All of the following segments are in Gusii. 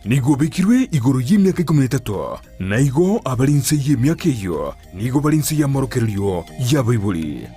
nigo obekirwe igoro y'emiaka 13, na igo abare inse y'emiaka eyio nigo bare inse y'amorokererio y'abaibori.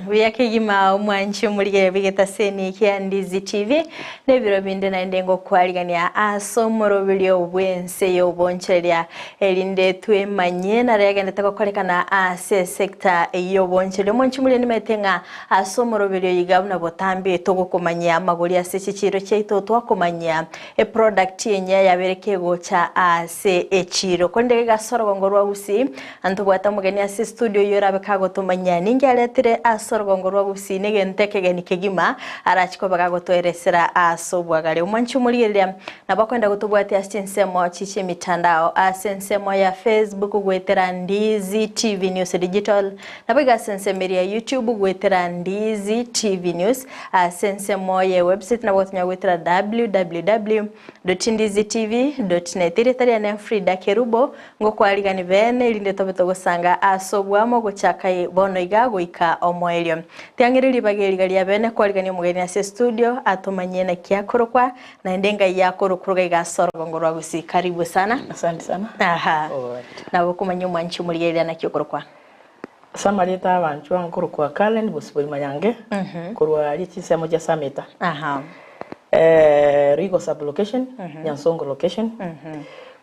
Buya kegima omwanchi omorigere bw'egetaseni kia Ndizi TV nebiro binde naende ngokwarigania ase omoroberio bw'ense y'obonchoreria erinde twemanyie naro yagendete gokorekana ase esector y'obonchoreria. Omwanchi omorigere nimaete ng'a ase omoroberio iga buna botambe togokomanyia amagori ase chichiiro chiaito twakomanyia eproduct enyia yabeire kegocha ase echiiro. Korende iga ase orogongo rwa Gusii Ntobwate omogeni ase estudio oyio orabe kagotomanyia ninki aretire ase orogongo rwa Gusii negento ekegeni kegima arache koba gagotoeresera ase obwagare. Omwanchi omorigereria nabo akoenda gotobwatia ase chinsemo chi chiemitandao ase ensemo ya Facebook goetera Ndizi TV News Digital naboigo ase ensemo eria ya YouTube goetera Ndizi TV News ase ensemo ye website nabo gotonya goetera www.ndizitv.net. Erieta riane Frida Kerubo Ngokwarigani beene, erinde tobe togosanga ase oboamo gochaka bono iga goika omoerio. Tiang'ire ribaga eriga ria beene kwarigania omogeni ase estudio atomanyie naki akorokwa, naende ngai akorokwa iga ase orogongo rwa Gusii. Karibu sana. Asante sana. Aha. Alright. Nabo okomanyia omwanchi omorigereria naki okorokwa. Ase amarieta y'abanchwa nkorokwa Karen Bosibori Mayange, korwa aria chinsemo chia Sameta. Aha. Rigo sub location, Nyansongo location,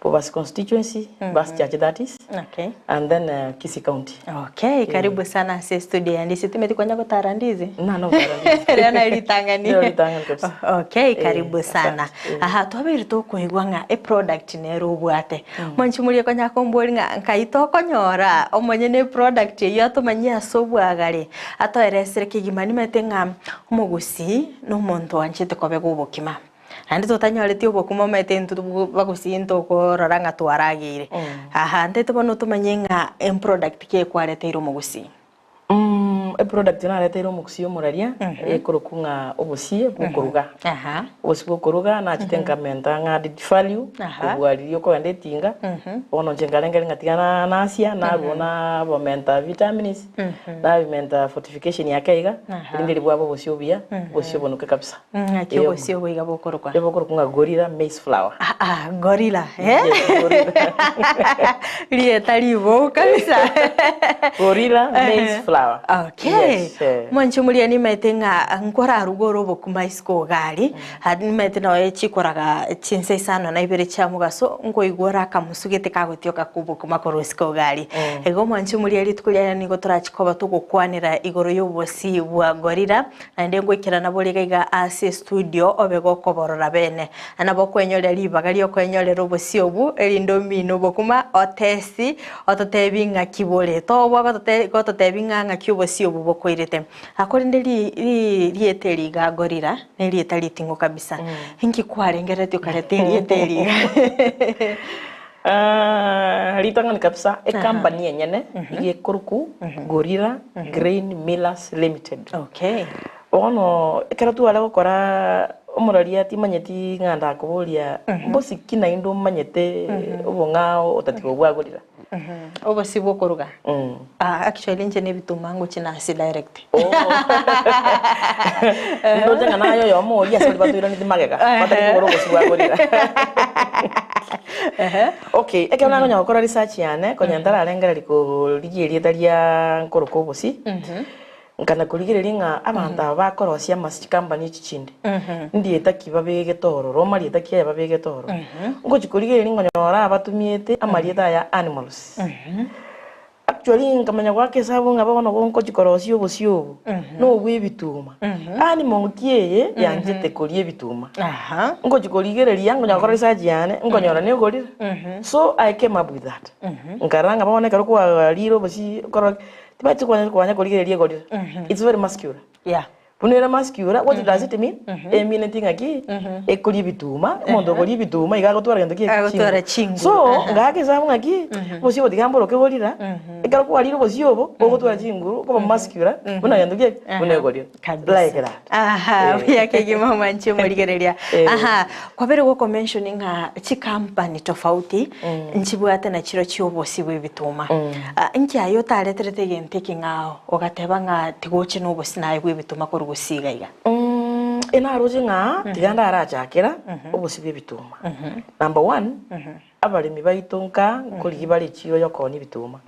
Bobasi constituency, Bas church that is, Okay. and then Kisii county. Okay, karibu sana ase studio ya Ndizi. Timeti konya gotara Ndizi? Na no gotara Ndizi. Rero naye ritang'ani. Rero ritang'ani kabisa. Okay, karibu Eh, sana. asante. Eh. Aha, twabeire tokoigwa ng'a eproduct nere obwate. Mwanchi moria konya kombori ng'a nkai tokonyora omonyene eproduct eyio atomanyie ase obwagare, atoeresere kegima nimanyete ng'a omogusii na omonto oanchete kobega obokima. Naende totanyoreti obokima omanyete intwe bagusii ntokorora ng'a twarageire. Aha, ntaete bono otomanye ng'a emproduct ki ekwareteire omogusii? Eproduct nareteire omogusii omoraria ekorokwa ng'a obosie bwokoruga. Obosie bwokoruga nachete nkamenta ng'a added value kobua riria okogenda etinga, bono inche nkarengereria ng'a tiga nasia narwo nabomenta vitamins, nabimenta fortification ake iga, erinde ribwabe obosie obuya, obosie obonuke kabisa. Ng'aki obosie obo iga bokorokwa? Bokorokwa ng'a gorilla maize flour. Aa, gorilla, eh? Yes, gorilla. Rieta ribou kabisa. Gorilla maize flour. Okay. Yes, eh. Mwanche omoria nimaete ng'a nkoraruga ore obokima isiko iga aria, nimaete noe chikoraga chinsa isano na ibere chia mogaso, nkoigwa ore akamusu gete kagotioka kobokima korwa isiko iga aria. Igo omwanche omoria rituko riaye nigo torachi koba togokwanera igoro y'obosie bwa gorilla, Naende ngoikerana bore iga iga ase estudio obe gokoborora bene. Na nabo okwenyorera ribaga ri'okwenyorera obosio obwo, erinde omine obokima, otesti, ototebi ng'aki bore. Tobua gotote gototebi ng'a ng'aki obosio obwo bokoirete. Korende ri ri rieta eri iga gorilla, nerieta riting'u kabisa. Inki kwarengereretie okareta erieta eri iga? Ritang'ani kabisa, ecompany enyene iga ekorokwa Gorilla Grain Millers Limited. Okay. Bono ekero tware gokora omoraria timanyeti ng'a ndakoboria mbosi ki naende omanyete obong'ao otatiga obwa Gorilla? Obosie bwa okoruga? Actually inche nebituma ngochia nase direct. Ndoche ng'a naye oyomo oria ase baria batoiraneti magega, batari kogora obosie bwa gorilla. Okay, ekero nakonya gokora research yane, konya ntararengereria korigia erieta ria nkoroka obosie, nkana korigereria ng'a abanto aba bakorosia amase chicompany echi chinde, ndieta ki babegete ororo, omarieta ki aya babegete ororo. Ngochi korigereria nkonyora abatumiete amarieta aya animals. Actually nkamanya goaka esabu ng'a bono gongochia korosia obosio obo, nobwa ebituma. Yaani monki eye yanchete koria ebituma. Ngochia korigereria, ngonya gokora research yane, nkonyora negorire. So I came up with that. Nkarora ng'a bono ekero kwarire obosie okorora ki, tibachi konya konya korigereria egorire. It's very muscular. Yeah. Buna ere muscular, what does it mean? Emineti ng'aki ekoria ebituma, omonto okoria ebituma iga agotwara gento ki? Agotwara chinguru. So, ngaka esabu ng'aki, obosio obo tiga mboroke gorira, ekero kwarire obosio obo, ogotwara chinguru, okoba muscular, buna gento ki? Buna egorira. Kabisa. Like that. Aha, Eh. buya kegima omwanchi omorigereria. Eh. Aha, kwabere goko mention ng'a chikampani tofauti nchibwate na chiro chiobosi bwa ebituma. Ah, inki aye otareterete egento ekeng'ao ogateba ng'a tigoche nobosi naye bwa ebituma korwa gusii iga iga? Enaroche ng'a tiga ndarachakera obosi bwa ebituma. Number one, Abaremi baito nka nkorigia bare echiiro y'okoonia ebituma.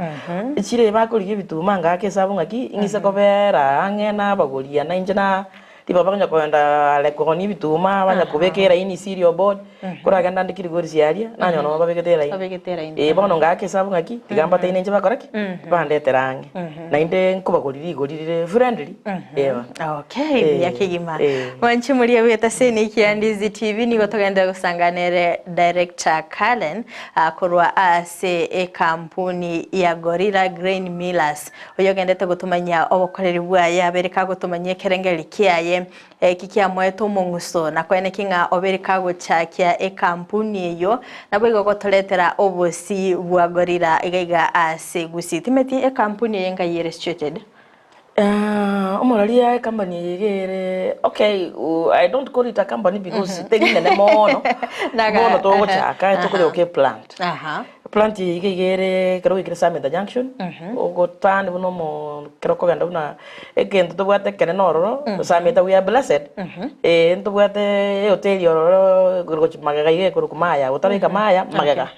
Echiiro eye bakorigia ebituma ngaaka esabu ng'aki ing'ise kobera ang'e nabagoria na inche na ribaga bakonya kogenda are koonia ebituma banya kobeka eraini cereal board koragenda ande Kilgoris aria nanyora nabo babegete eraini. Babegete eraini. Ee bono ngaaka esabu ng'aki tiga mbateine inche bakore ki? Bandetere ang'e. Naende nkobagoria rigori rire friendly eeh. Okay, buya Eh, kegima. eh. Mwanche moria bweta sene kia Ndizi TV nigo togenderera gosangana nere Director Karen ah, korwa ase ekampuni ya Gorilla Grain Millers oyo ogendete gotomanyia obokoreri bwaye abere kagotomanyia ekerengeri kiaye eki kiamoete omong'uso na koeneki ng'a obere kagochakia ekampuni eyio naboigo gotoretera obosi bwa Gorilla iga iga ase Gusii. Timeti ekampuni eye ngai ere situated? Omoraria ecompany eye iga ere okay I don't call it a company because teri nene mono, bono togochaka tokorioka eplant. Eplant eye iga iga ere ekero oikire Sameta junction, ogoturn buna omo ekero okogenda buna egento tobwate ekenene ororo, Sameta we are blessed, eh ntobwate ehoteli ororo gochia magega iga ekorokwa Maya, otaraika Maya, magega,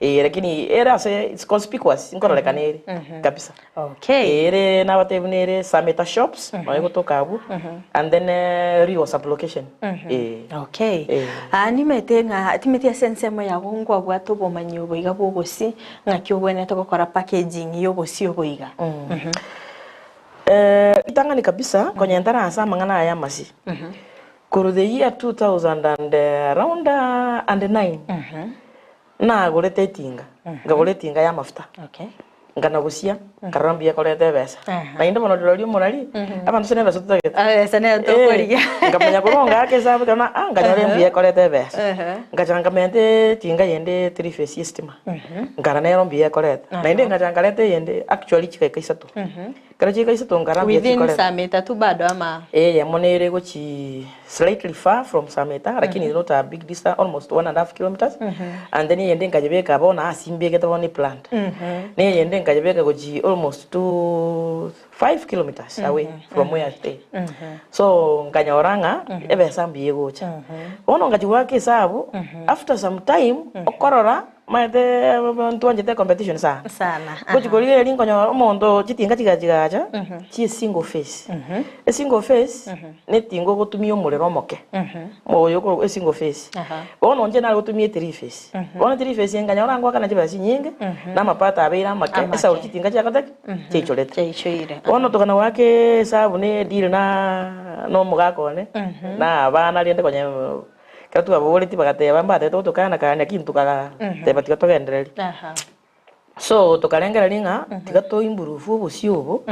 eh lakini ere ase it's conspicuous nkororekana ere kabisa. Okay. Ere nabatebie buna ere Sameta shops noo egotoka abwo and then Rio sub location eh. Okay. Eh. Ah, nimete ng'a timeti ase ensemo yago nkwabwate obomanyi obo iga bwa obosie, ng'aki obwenerete gokora packaging ya obosie obo iga. Ritang'ani kabisa konya ntara ase amang'ana aya y'amasii, korwa the year 2000 and around and nine, Nagorete etinga, nkagora etinga y'amafuta, Okay. nkanagosia, nkarora mbuya ekoreta ebesa. Naende bono rirorio omorari, abanto ase nebesa totagete. Ebesa nero tokorigia. Eh, nkamanya korwa ngaaka esabu ekero na ah, nkanyora mbuya ekoreta ebesa. Ehe. Ngacha nkamenta etinga yende three phase ya estima, nkarora nero mbuya ekoreta. Naende ngacha nkareta eyende actually chigaika isato. Ekero chigaika isato nkarora mbuya Within chikoreta. saa mitatu bado ama? Eyemo nere gochi slightly far from Sameta lakini not a big distance almost one and a half kilometers and then eyende nkayebeka bono ase mbegete bono eplant na eyende nkayebeka gochi almost two five kilometers away from where I stay so nkanyora ng'a ebesa mbuya egocha bono ngachi goaka esabu after some time okorora Omanyete ntwanchete ecompetition sana. Sana, aha. Ngochi korigereria nkonyora omonto chitinga chigacha chigacha chie single phase. Esingle phase ne etinga ogotumia omorero omoke. Oyo okorokwa esingle phase. Aha. Bono inche nare gotumia ethree phase. Bono ethree phase nkanyora ngoakana chibesa chinyinge, na amapato abeire amake, Amake. esauri chitinga chiakorete ki? Chiaichorete. Chiaichoire. Bono tokana goaka esabu ne edeal na na omogaka one, na abana rende konya. Ekero twababoretie bagateba mbatebete gotokana kare naki intwe togateba tiga togendererie. Aha. So tokarengereria ng'a tiga to improve obosio obo,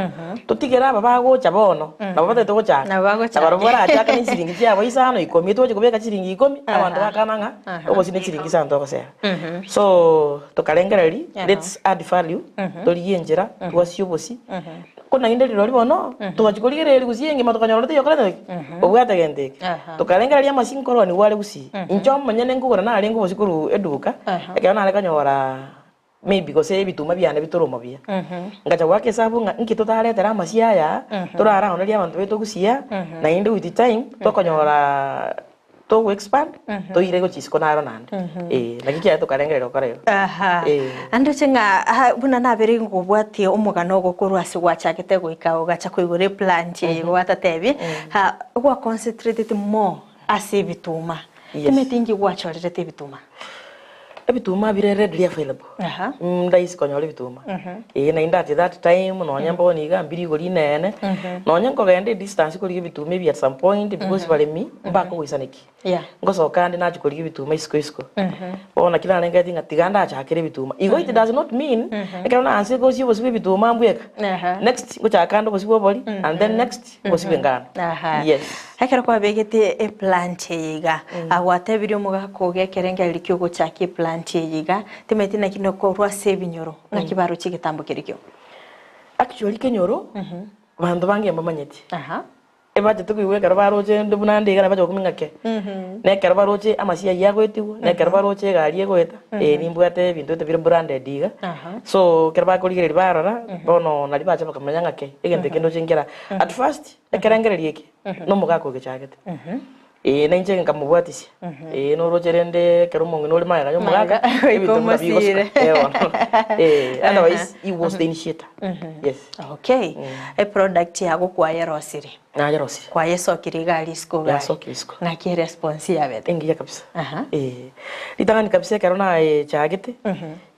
totigere aba bagocha bono, nabo batagete gochaka, Nabo bagochaka. na barobwo barachake ne chisiringi chiabo isano ikomi, togochi kobeka chisiringi ikomi, abanto bakana ng'a Aha. obosio ne chisiringi isano togosera. So tokarengereria, Aha. let's add value, torigie enchera twasie obosie, Ko naende rirorio bono, togachia korigereria gusii engima tokanyora onde taiyo okorete ki? Obwate gento eke. Aha. Tokarengereria amasi nkoroniwa are gusii. Inche omonyene nkogora narenge obosie korwa eduka, ekero nare konyora maybe gose ebituma biane bitore buya. Ngacha goaka esabu ng'a inki totaretere amasi aya, toraraonerie abanto baito gusii aa, naende with time, tokonyora Togo expand toire gochia isiko naro naende eh naki kiaye tokarengereria gokora igo. Aha. Eh. Andoche ng'a aha buna nabere ngobwatie omogano ogo korwa ase gwachagete goika ogacha koigora eplant eye igo gwatatebi, ha gwa concentrated more ase ebituma. Yes. Timeti inki gwachorerete ebituma? Ebituma bire readily available. Aha. Ndaisi konyora ebituma. Ee naende at that time nonya bono iga mbiri igoro rinene, nonya nkogenda edistance korigia ebituma ebi at some point because baremi mbakogoisanekia. Yeah. Ngosoka ande nachia korigia ebituma isiko isiko. Bono naki narengeretie ng'a tiga ndachakere ebituma. Igo it does not mean ekero naanse gosia obosio bwa ebituma mbweka. Aha. Next ngochaka ande obosio bwa obori and then next obosio bwa engano. Aha. Yes. Ekero kwabegete eplant eye iga, gwatebirie omogaka ogo ekerengererio kia ogochakia eplant eye iga, timanyeti naki nokorwa ase ebinyoro, ng'aki baroche egetambo keria kio? Actually kenyoro, banto bange mbamanyeti. Aha. Ebachete koigwa ekero baroche inde buna nde iga nabacha gokumia ng'a ke. Na ekero baroche amasio ayio agoetigwa, na ekero baroche egari egoeta, eh nimbwate ebinto gete bire branded iga. Aha. So ekero bakorigereria barora, bono naria bacha bakamanya ng'a ke, egento eke ndoche nkera. At first, ekerengererio eke, na omogaka ogechagete. Ee, na inche nkamobwatisia. Ee, noroche rende ekero omong'ina ore magega ya omogaka, Magega, ebinto buna bigosuka. oimosire. Eh, bono. Eh, otherwise he was the initiator. Yes. Okay. Eproduct yago kwayerosirie. Nayerosirie. Kwayesokirie iga aria isiko iga aria. Yasokirie isiko. Ng'aki eresponse yabete? Engiya kabisa. Aha. Eh. Ritang'ani kabisa ekero nayechagete,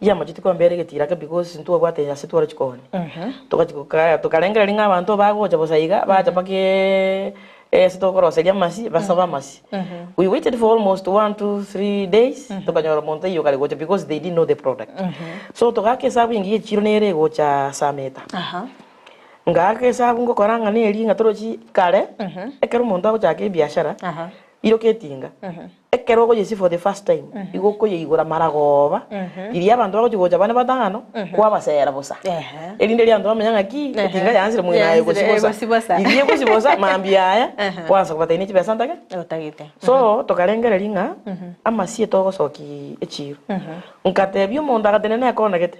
yamacheti kombera egetira ake because ntwabwate ase tware chikoni. Togachi gokaa tokarengereria ng'a abanto bagocha bosa iga, bacha mpaka ase tokoroseria amasi, basabe amasi. We waited for almost one, two, three days, tokanyora omonto taiyo kare gocha because they didn't know the product. So togaka esabu engiya echiro nere egocha Sameta. Aha. Ngaaka esabu ngokora ng'a neri ng'a torochi kare, ekero omonto agochaka ebiashara, Aha. iroka etinga. Ekero okoyesia for the first time, igo okoyeigora maragoba, riria abanto bagochia gocha bande batano, kwabasera bosa. Ehe. Erinde riria abanto bamenya ng'aki, Ehe. etinga yansire moino aye Yansire, egosibosa. egosibosa. Riria egosibosa, mambia aya, kwansa kobatebia ne chibesa ntake. Otagete. So, tokarengereria ng'a, amasie togosokia echiro. Nkatebia omonto agatenena ekonagete,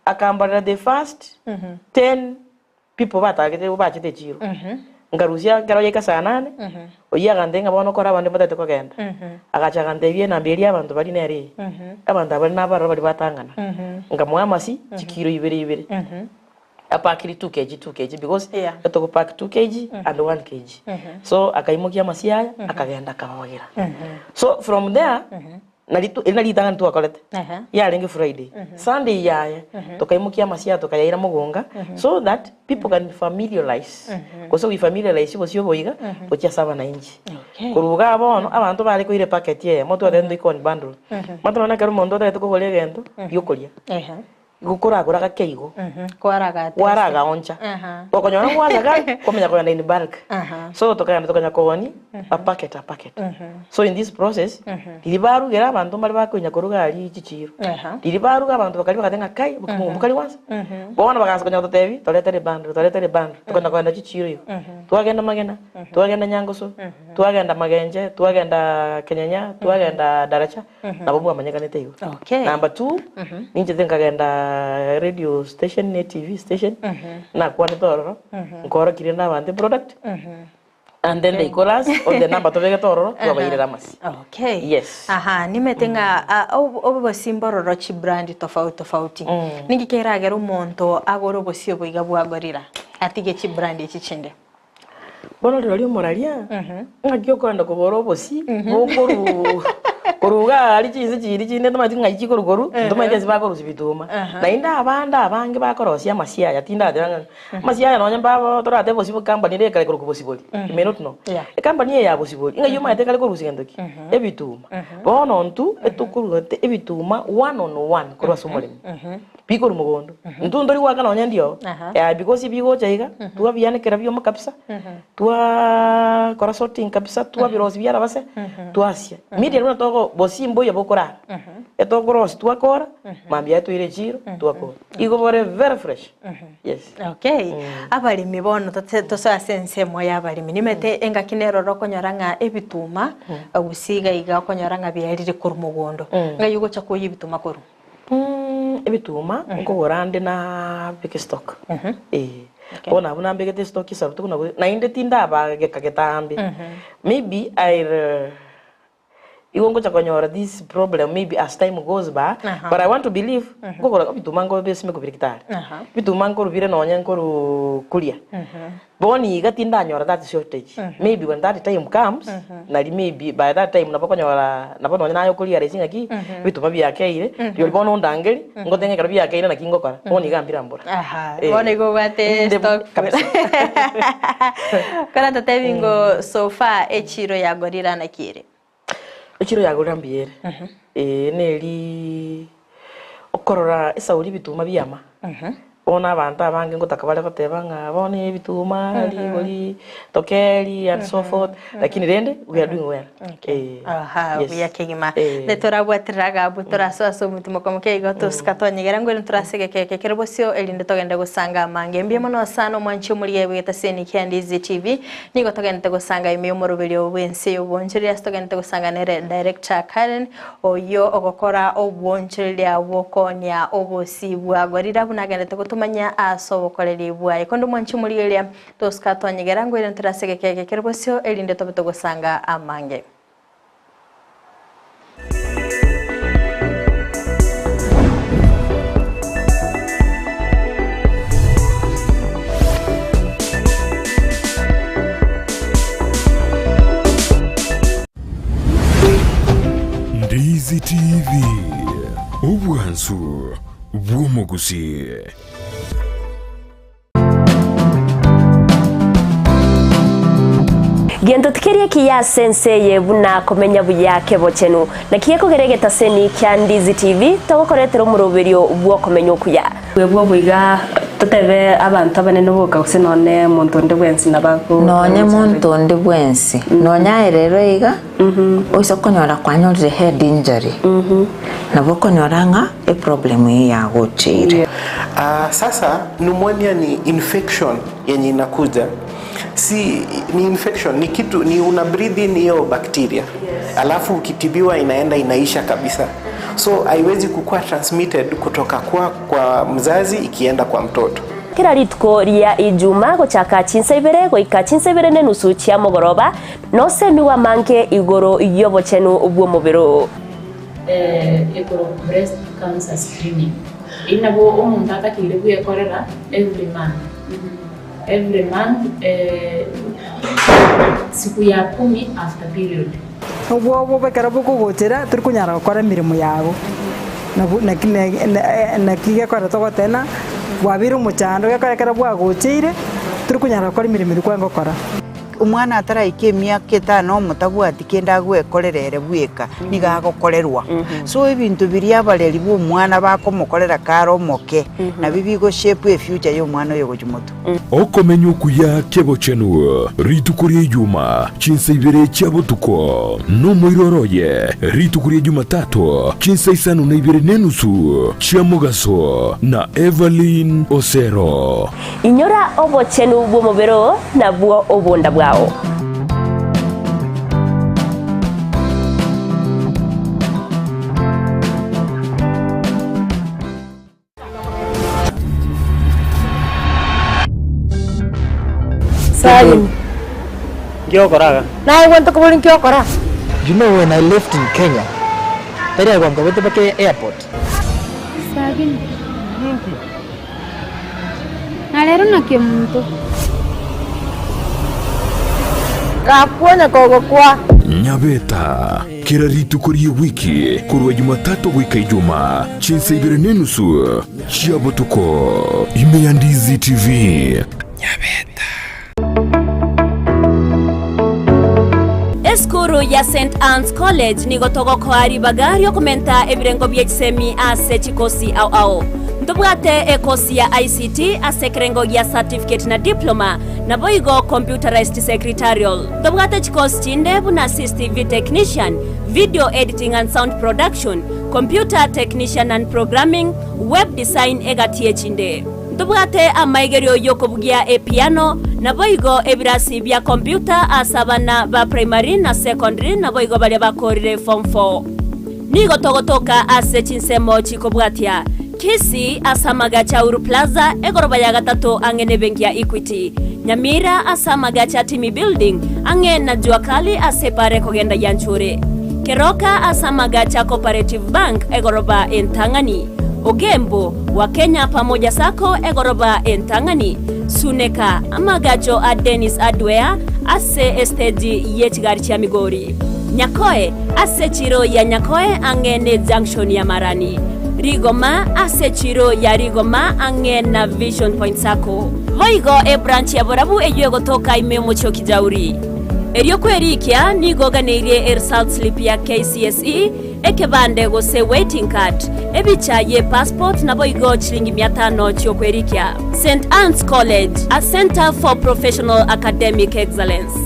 akambarera the first ten people batagete bachete echiro. Nkarusia ekero yaika saa nane, oyio agantebia ng'a bono kora abande mbatagete kogenda. Agacha agantebia enamba eria abanto baria nere eye, abanto aba nabaroro baria batang'ana. Nkamoa amasi chikiro ibere ibere, apakiri two kg two kg because Yeah. etogopack two kg and one kg. So akaimokia amasi aya akagenda akababagera. So from there, Nari tu, eri nari ritang'ani twakorete, Ehe. yarenge Friday. Sunday yaye, tokaimokia amasia tokayaira mogonga, so that people can familiarize, gose we familiarize bosio obo iga, gochia ase abanainchi. Okay. Korwa igaa bono, abanto bare koira epacket eyemo, twatebete ntoike on bundle. Omanyete nonye ekero omonto otagete kogora egento, giokoria, Ehe. igo koragora gake igo, Kwaraga kwaragaoncha, Aha. okonyora ngwasaga, kwamanya kogenda in bulk. Aha. So tokagenda tokanya koonia, a packet a packet. So in this process, riria barugera abanto mbare bakonya koruga aria chichiro. Aha. Riria baruga abanto bakaria bagateba ng'a kai, obokima obo mbokari gwansa. Bono bagaansa konya gototebia, toretere ebundle, toretere ebundle, tokanya kogenda chichiro igo. Twagenda Magena, twagenda Nyangoso, twagenda Magenche, twagenda Kenyenya, twagenda Daracha, nabo bwamanyekanete igo. Okay. Number two, ninchete nkagenda radio station ne TV station, nakwanete ororo, nkorokirie nabanto eproduct, and then they call us on the number tobegete ororo, twabairera amasi. Okay. Yes. Aha, nimete ng'a ah, ob- obosie mbororo chibrand tofauti tofauti. Ninki keragere omonto agore obosie obo iga bwagorira atige chibrand echi chinde? Bono rirorio omoraria, ng'aki okoenda kobora obosie bokoruu korwa iga aria chinse chiria chinde ntomanyeti ng'ai chikorwa korwa, ntomanyeti ase bakorusia bituma. Naende abande abange bakorosia amasie aya tindateba ng'a amasie aya nonye mbabo toratebe bosie bwa company ere ekare korokwa bosibori, you may not know. Yeah. Ecompany eye ya bosibori, ng'ai omanyete ekare korusia gento ki? Ebituma. Bono intwe etokoruete ebituma one on one korwa ase omoremi. Bikorwa mogondo. Intwe ntori goaka nonye ndiogo. Aha. Yaya because bigocha iga, twabianekera bioma kabisa, twakora sorting kabisa, twabirosia biaraba se, twasia. Immediately buna togo bosie mboiyo bokorara, etokorosia twakora, mambia yaye toire echiro, twakora. Igo bore very fresh. Yes. Okay. Abaremi bono tote tosoe ase ensemo ya abaremi. Nimete engaki nero ore okonyora ng'a ebituma, gose iga iga okonyora ng'a biarire korwa mogondo. Ng'ai ogocha koyia ebituma korwa? Ebituma nkogora nde nabeke stock eh, bono abwo nambegete estock esabutu buna naende tindaba geka getambe, maybe I'll. Igo ngocha konyora this problem maybe as time goes by, but I want to believe nkogora ebituma nkobisimeka bire Kitale, ebituma nkorubire nonye nkoru Kuria. Bono iga tindanyora that shortage, maybe when that time comes, nari maybe by that time nabo okonyora nabo nonye naye okorealise ng'aki ebituma biakeire, rirorio bono ondangeri, ngote ng'a ekero biakeire naki ngokora, bono iga mbirambora. Aha, bono igo obwate Inde stock kabisa. Kora totebi ngo so far echiro ya gorilla naki ere? Echiro ya gorilla mbuya ere, ee neri okorora esauri ebituma biama, bono abanto abange ngotaka bare goteba ng'a bono ebituma rigori tokeri and so forth, lakini rende we are doing well. Okay. Ee, Aha, yes. buya kegima. Ee. Netorabwaterera agabu torasoa ase omotumo komokia igo tosika twanyegera ngwere ntorase egekeke kere bosio erinde togende gosanga amange. Mbuya mono sana omwanchi omorigia bwegete ase Nicky and Easy TV. Nigo togenderete gosanga ime y'omoroberio bw'ense y'obonchoreria ase togenderete gosanga nere Director Karen oyio ogokora obwonchoreria bw'okoonia obosi bwa gorilla buna agenderete gotomanya ase obokoreri bwaye. Konde omwanchi omorigereria Tosika twanyegera ngwere ntore ase egeka eke kere bosio, erinde tobe togosanga amange. Ndizi TV, obwansu bw'omogusii. Gento tikeri ekiya ase ense eye buna komenya buya kebochenu. Naki gekogera egetaseni kia Ndizi TV togokoretera omoroberio bw'okomenya okuya. Bwebwo boiga totebe abanto abanene boka gose nonye monto onde bwensi nabo Nonye monto onde bwensi, nonye aye rero iga, oise konyora kwanyorire head injury, nabo okonyora ng'a eproblem eyio yagocheire. Sasa pneumonia ni infection yenye inakuja si ni infection ni kitu ni una breathe in hiyo bacteria alafu ukitibiwa inaenda inaisha kabisa so haiwezi kukua transmitted kutoka kwa, kwa mzazi ikienda kwa mtoto Kera rituko ria Ijuma gochaka chinsa ibere goika chinsa ibere nenusu chia mogoroba, nosemigwe amange igoro y'obochenu bw'omobere oo. Ekorokwa breast cancer screening. Eyio nabo omonto atakeire bwekorera every month, every month siku ya kumi after period. Obwoba ekero bokogochera tori konyara gokora emeremo yago, nabo naki naki gekogera togoteba ng'a bwabeire omochando gekogera ekero bwagocheire tori konyara gokora emeremo eria kwarenge gokora. Omwana ataraika emiaka etano omotabwati kende agwekorera ere bweka, nigo agokorerwa. So ebinto biria abareri ba omwana bakomokorera kare omoke, nabio bigo shape efuture ya omwana oyo gochia motwe. Okomenya okuya kebochenu rituko ria Ijuma chinsa ibere chia botuko, nomoiroro oye rituko ria Jumatato chinsa isano na ibere nenusu chia mogaso na Evelyn Osero. Inyora obochenu bw'omobere oo, nabwo obonda bwao. Salim. Naye gwento kobori nki okora? You know when I left in Kenya, tari agwanka goete mpaka airport. Sabina. Na rero naki omonto. Gakwonya kogokwa. Nyabeta, kera rituko ri'ewiki korwa Jumatatu goika Ijuma, chinsa ibere nenusu chia botuko, ime ya Ndizi TV. Nyabeta. Esukuru ya St Anne's College nigo togokoa ribaga riokomenta ebirengo bie chisemi ase chikosi ao ao. Ntobwate ekosi ya ICT ase ekerengo gia certificate na diploma, naboigo computerized secretarial. Ntobwate chikosi chinde buna CCTV technician, video editing and sound production, computer technician and programming, web design egati echinde. Ntobwate amaigerio y'okobugia epiano, naboigo ebirasi bia computer ase abana ba primary na secondary naboigo baria bakoorire form four. Nigo togotoka ase chinsemo chikobwatia, Kisii ase amagacho a Uhuru Plaza, egoroba ya gatato ang'e nebenki ya Equity, Nyamira ase amagacho a Timi Building, ang'e na Jua Kali ase epara ekogenda Gianchure. Keroka ase amagacho a Cooperative Bank egoroba entang'ani, Ogembo, wa Kenya Pamoja Sacco egoroba entang'ani, Suneka, amagacho a Dennis Hardware ase esteji ye chigari chia Migori, Nyakoe, ase echiro ya Nyakoe ang'e ne junction ya Marani, Rigoma, ase echiro ya Rigoma ang'e na Vision Point Sacco. Boigo ebranch ya Borabu eyio egotoka ime y'omochie o Kijauri. Erio kwerikia nigo oganeirie eresult slip ya KCSE, ekebande gose waiting card, ebicha ye passport naboigo chilingi mia tano chiokwerikia. St Anne's College, a centre for professional academic excellence.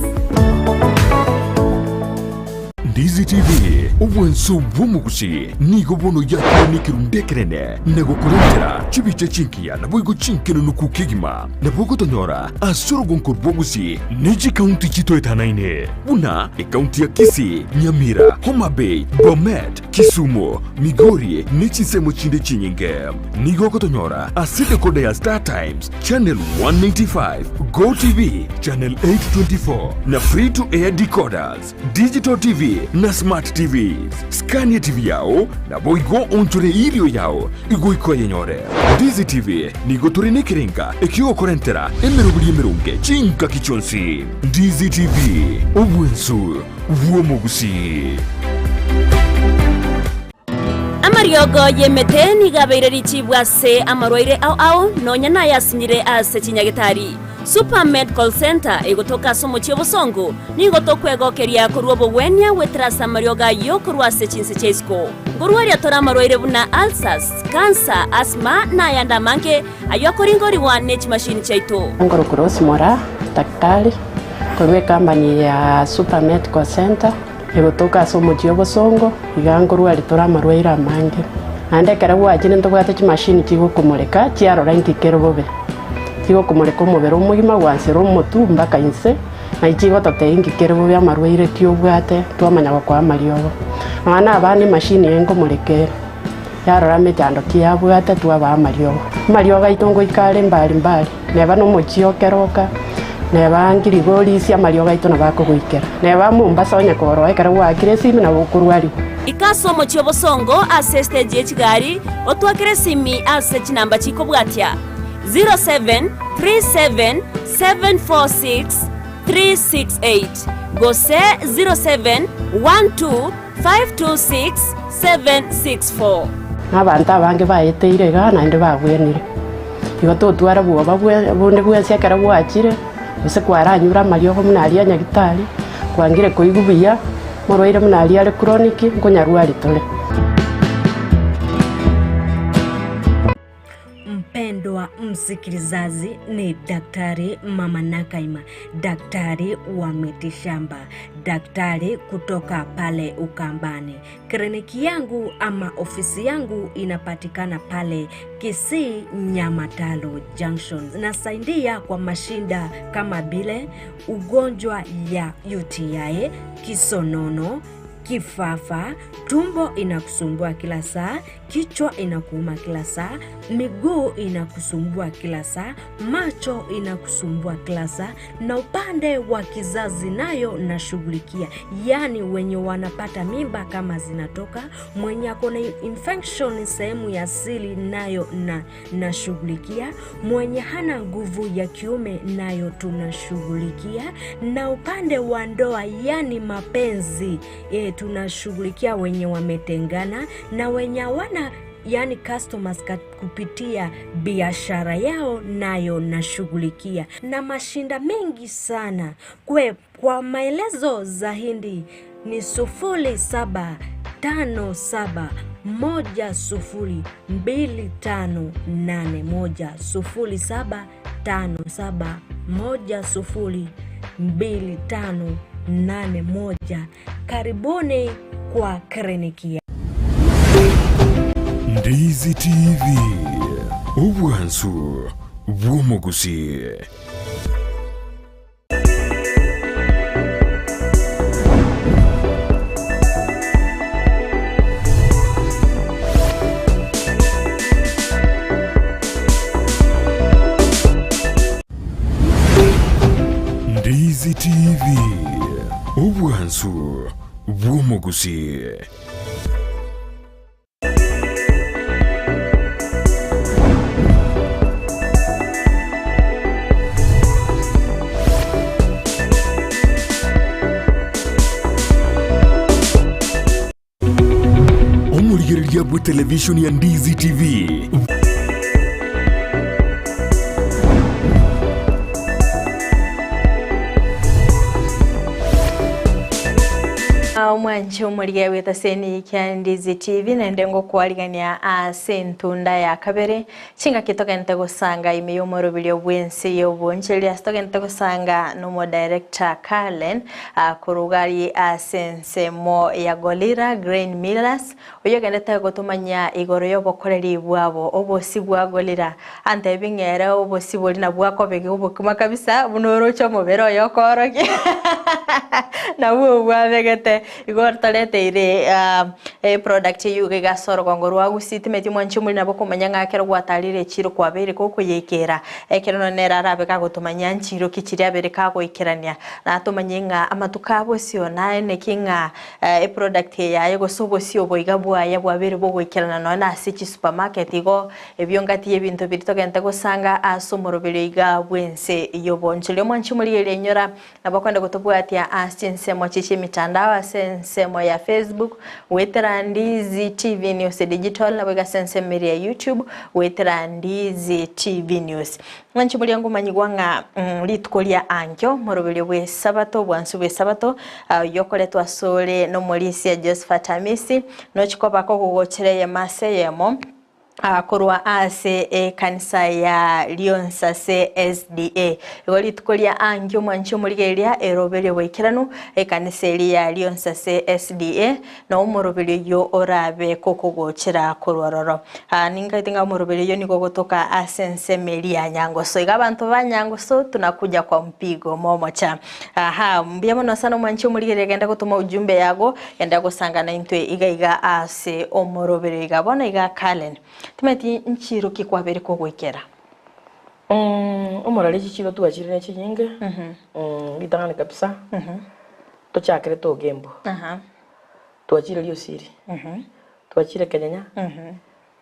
Ndizi TV, obwanso bw'omogusi, nigo bono yakire nekerundu ekenene na gokorentera chibicha chingiya naboigo chinkenenuku kegima. Nabo ogotonyora ase orogonko rw'obosie ne chikaunti chitoetanaine, buna ekaunti ya Kisii, Nyamira, Homa Bay, Bomet, Kisumu, Migori ne chinsemo chinde chinyinge. Nigo ogotonyora ase decoder ya Star Times, Channel 195, GoTv, Channel 824 na Free to Air decoders, Digital TV na Smart TVs. Skania TV yao naboigo onchore erio yao igoika oyenyore. Ndizi TV nigo tore nekerenga ekiogokorentera emeroberi emeronge chingaki chionsi. Ndizi TV, obwensu bw'omogusii. Amariogo y'emete nigo abeire richibu ase amarwaire ao ao, nonya nayasinyire ase chinyagetari. Super Medical Centre egotoka ase omochie obosongo, nigo tokwegokeria korwa obogwenia goetera ase amariogo ayio korwa ase chinse chia isiko. Nkorwaria tore amarwaire buna ulcers, cancer, asthma na ayande amange ayio akoringorigwa ne chimashini chiaito. Nkorokwa Rose Moraa, daktari, korwa ecompany ya Super Medical Centre egotoka ase omochie obosongo, iga nkorwaria tore amarwaire amange. Naende ekero gwachire ntobwate chimashini chigokomoreka chiarora inki kere bobe. Chigokomoreka omobere omogima gwansera omotwe mpaka inse, na chigototebia inki kere bobe amarwaire ki obwate twamanya gokoa amariogo. Nonya na abana emashini eye nkomoreka ere, yarora emechando ki yabwate twabaa amariogo. Amariogo aito ngoika are mbari mbari, neba na omochie o Keroka, neba Ngirigorisi amariogo aito nabo akogoikera. Neba Mombasa onye koroa ekero gwaakire esimi nabo okorwariwa. Ika ase omochie obosongo ase estage ye chigari, otwakere esimi ase chinamba chikobwatia. 0737746368 gose 0712526764. Na abanto abange baeteire igaa naende babwenire. Igo totwara bwoba bonde bwensi ekero gwachire, gose kwaranyure amariogo buna aria a nyagitari, kwangire koigwa buya, morwaire buna aria are chronic, nkonyarwari tore. Mpendwa msikilizaji, ni Daktari Mama Nakaima, daktari wa mitishamba, daktari kutoka pale Ukambani. Kliniki yangu ama ofisi yangu inapatikana pale Kisii Nyamatalo Junction. Nasaidia kwa mashinda kama vile ugonjwa ya UTI, kisonono, kifafa, tumbo inakusumbua kila saa, kichwa inakuuma kila saa, miguu inakusumbua kila saa, macho inakusumbua kila saa, na upande wa kizazi nayo nashughulikia, yaani wenye wanapata mimba kama zinatoka, mwenye ako na infection sehemu ya siri nayo na nashughulikia, mwenye hana nguvu ya kiume nayo tunashughulikia, na upande wa ndoa yani mapenzi e, tunashughulikia wenye wametengana na wenye hawana yani customers kupitia biashara yao nayo nashughulikia, na mashinda mengi sana kwe. Kwa maelezo zaidi ni 0757102581 0757102581. Karibuni kwa kliniki ya Ndizi TV, obwansu bw'omogusi. Ndizi TV, obwansu. bw'omogusii. Omorigereria bwe televishoni ya Ndizi TV. Omwanchi omorigia bw'etaseni kia Ndizi TV naende ngokwarigania ase entunda ya kabere chingaki togente gosanga ime y'omoroberio bw'ense y'oboncheri ase togente gosanga n'omodirector Karen koruga aria ase ensemo ya Gorilla Grain Millers oyogendete gotomanyia igoro y'obokoreri bwabo obosi bwa Gorilla antebi ng'a ere obosi boria nabwo akobega obokima kabisa buna oroche omobere oye okoorokia nabwo obwabegete. Igo toreteire eproduct eyio iga iga ase orogongo rwa Gusii timeti mwanche omori nabo okomanya ng'a ekero gwatarire echiro kwabeire gokoyeikera ekero nonye nere arabe gagotomanyia nchiro ki chiria abere kagoikerania natomanye ng'a amatuko a bosio naye neki ng'a eproduct eye yaye gose obosio obo iga bwaye bwabeire bogoikerana nonye na ase chisupermarket igo Ebio ngati y'ebinto biria togente gosanga ase omoroberio iga bw'ense y'obonchori. Omwanchi omorigereria inyora, nabo okwenda gotobwatia ase chinsemo chie chi'emitandao ase ensemo ya Facebook, goetera Ndizi TV News Digital, naboigo ase ensemo eria ya YouTube, goetera Ndizi TV News. Mwanchi omoria ngomanyigwa ng'a rituko ria ankio, omoroberio bw'esabato, obwansu bw'esabato, oyio okoretwa asore nomorisia Josephat Amisi, nochi koba kogogochera eyemo ase eyemo, korwa ase ekanisa ya Rionsase SDA. Igo rituko ria anki omwanchi omorigereria eroberio boikeranu ekanisa eria ya Rionsase SDA na omoroberio oyio orabe kokogochera korwa ororo. Ninkaete ng'a omoroberio oyio nigo ogotoka ase ensemo eria ya Nyangoso. Iga abanto ba Nyangoso tunakuja kwa mpigo momocha. Aha, mbuya mono sana omwanchi omorigereria genda gotoma ujumbe yago Genda gosangana intwe iga iga aase omorobere iga bono iga Karen. Timanyeti nchiro ki kwabeire kogoikera. Omorari chichiro twachire ne chinyinge, ritang'ani kabisa tochakere Ogembo, twachire Riosiri, twachire Kenyenya,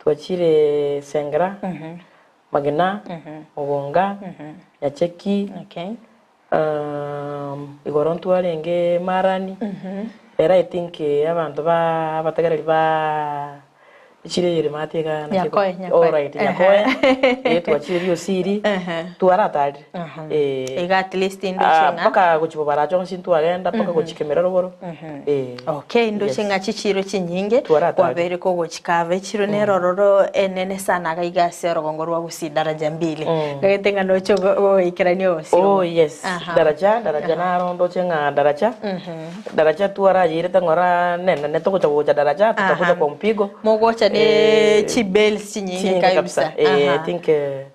twachire Sengera, Magena, Mogonga, Nyacheki, Igoro ntwarenge Marani, ere I think abanto ba abategereri ba echiro eye ere maate iga naki Nyakoe, Nyakoe. Alright, Nyakoe, eh twachire Riosiri, twaratarire, eh. Iga at least ndoche ng'a Mpaka gochia Bobaracho onsi ntwagenda, mpaka gochia Kemera rogoro, eh. Okay, ndoche Yes. ng'a chichiro chinyinge Twaratarire. kwabeire kogochikava echiro nere ororo enene sana iga iga ase orogongo rwa Gusii daraja mbili. Ngagete ng'a noche goikerania obosio Oh obo. yes, Aha. daraja, daraja naro ndoche ng'a daraja, daraja twarayeirete ng'ora nenene togocha gocha daraja, tutakuja Aha. kwa mpigo. Mogocha ne Eh, chibales chinyinge chinyinge kabisa. kabisa. Eh, I Aha. think eh,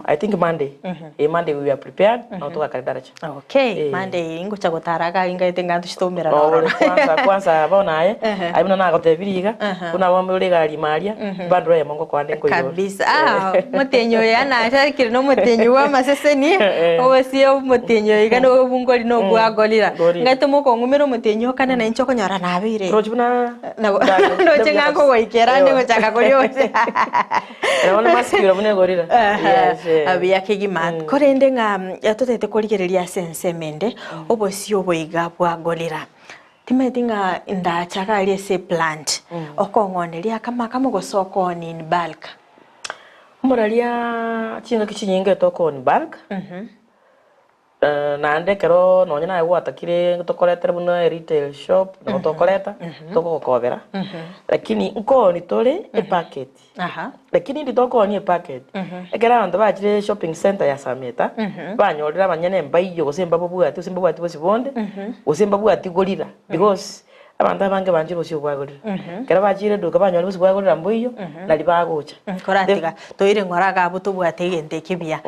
I think Monday. Eh, Monday we are prepared, nabo togakare daraja. Okay, Monday ngocha gotara iga ngaete ng'a ntochitomera Ore nororo. kwanza kwanza bono aye, aye buna nagotebirie iga, buna bono ore egari ime aria, bado eyemo ngokoa nde nkoigora. Kabisa. Ah, omotienyi oyo yaani achakire na omotienyi bwa amaseseni, obosie omotienyi oyo iga nigo obungori na obwagorira. Gorira. Ngaete mokong'umera omotienyi okane na inche okonyora nabeire. Rochi buna Nabo ndoche ng'a nkogoikera ande gochaka koria obosie. Ere bono masikiro buna egorira. Yes, eh. Buya kegima. Korende ng'a totagete korigereria ase ensemo ende, obosio obo iga bwagorira. Timanyeti ng'a ndacha iga aria ase eplant, okong'oneria akamo akamo gose okooni in bulk? Omoraria chingaki chinyinge tokooni in bulk, Naende ekero nonye naye gwatakire tokoretere buna eretail shop nabo tokoreta, tokogokobera, lakini nkooni tore epacket, lakini indi tokoonia epacket, ekero abanto bachire shopping centre ya Sameta, banyorire abanyene mbaiyo gose mbabobwati gose mbabwati bosio bonde, gose mbabwati gorira because abanto abange banchire bosio bwagorira. Ekero bachire eduka banyora bosio bwagorira mboiyo, nari bagocha. Koratiga toire ng'ora iga abwo tobwate egento eke buya.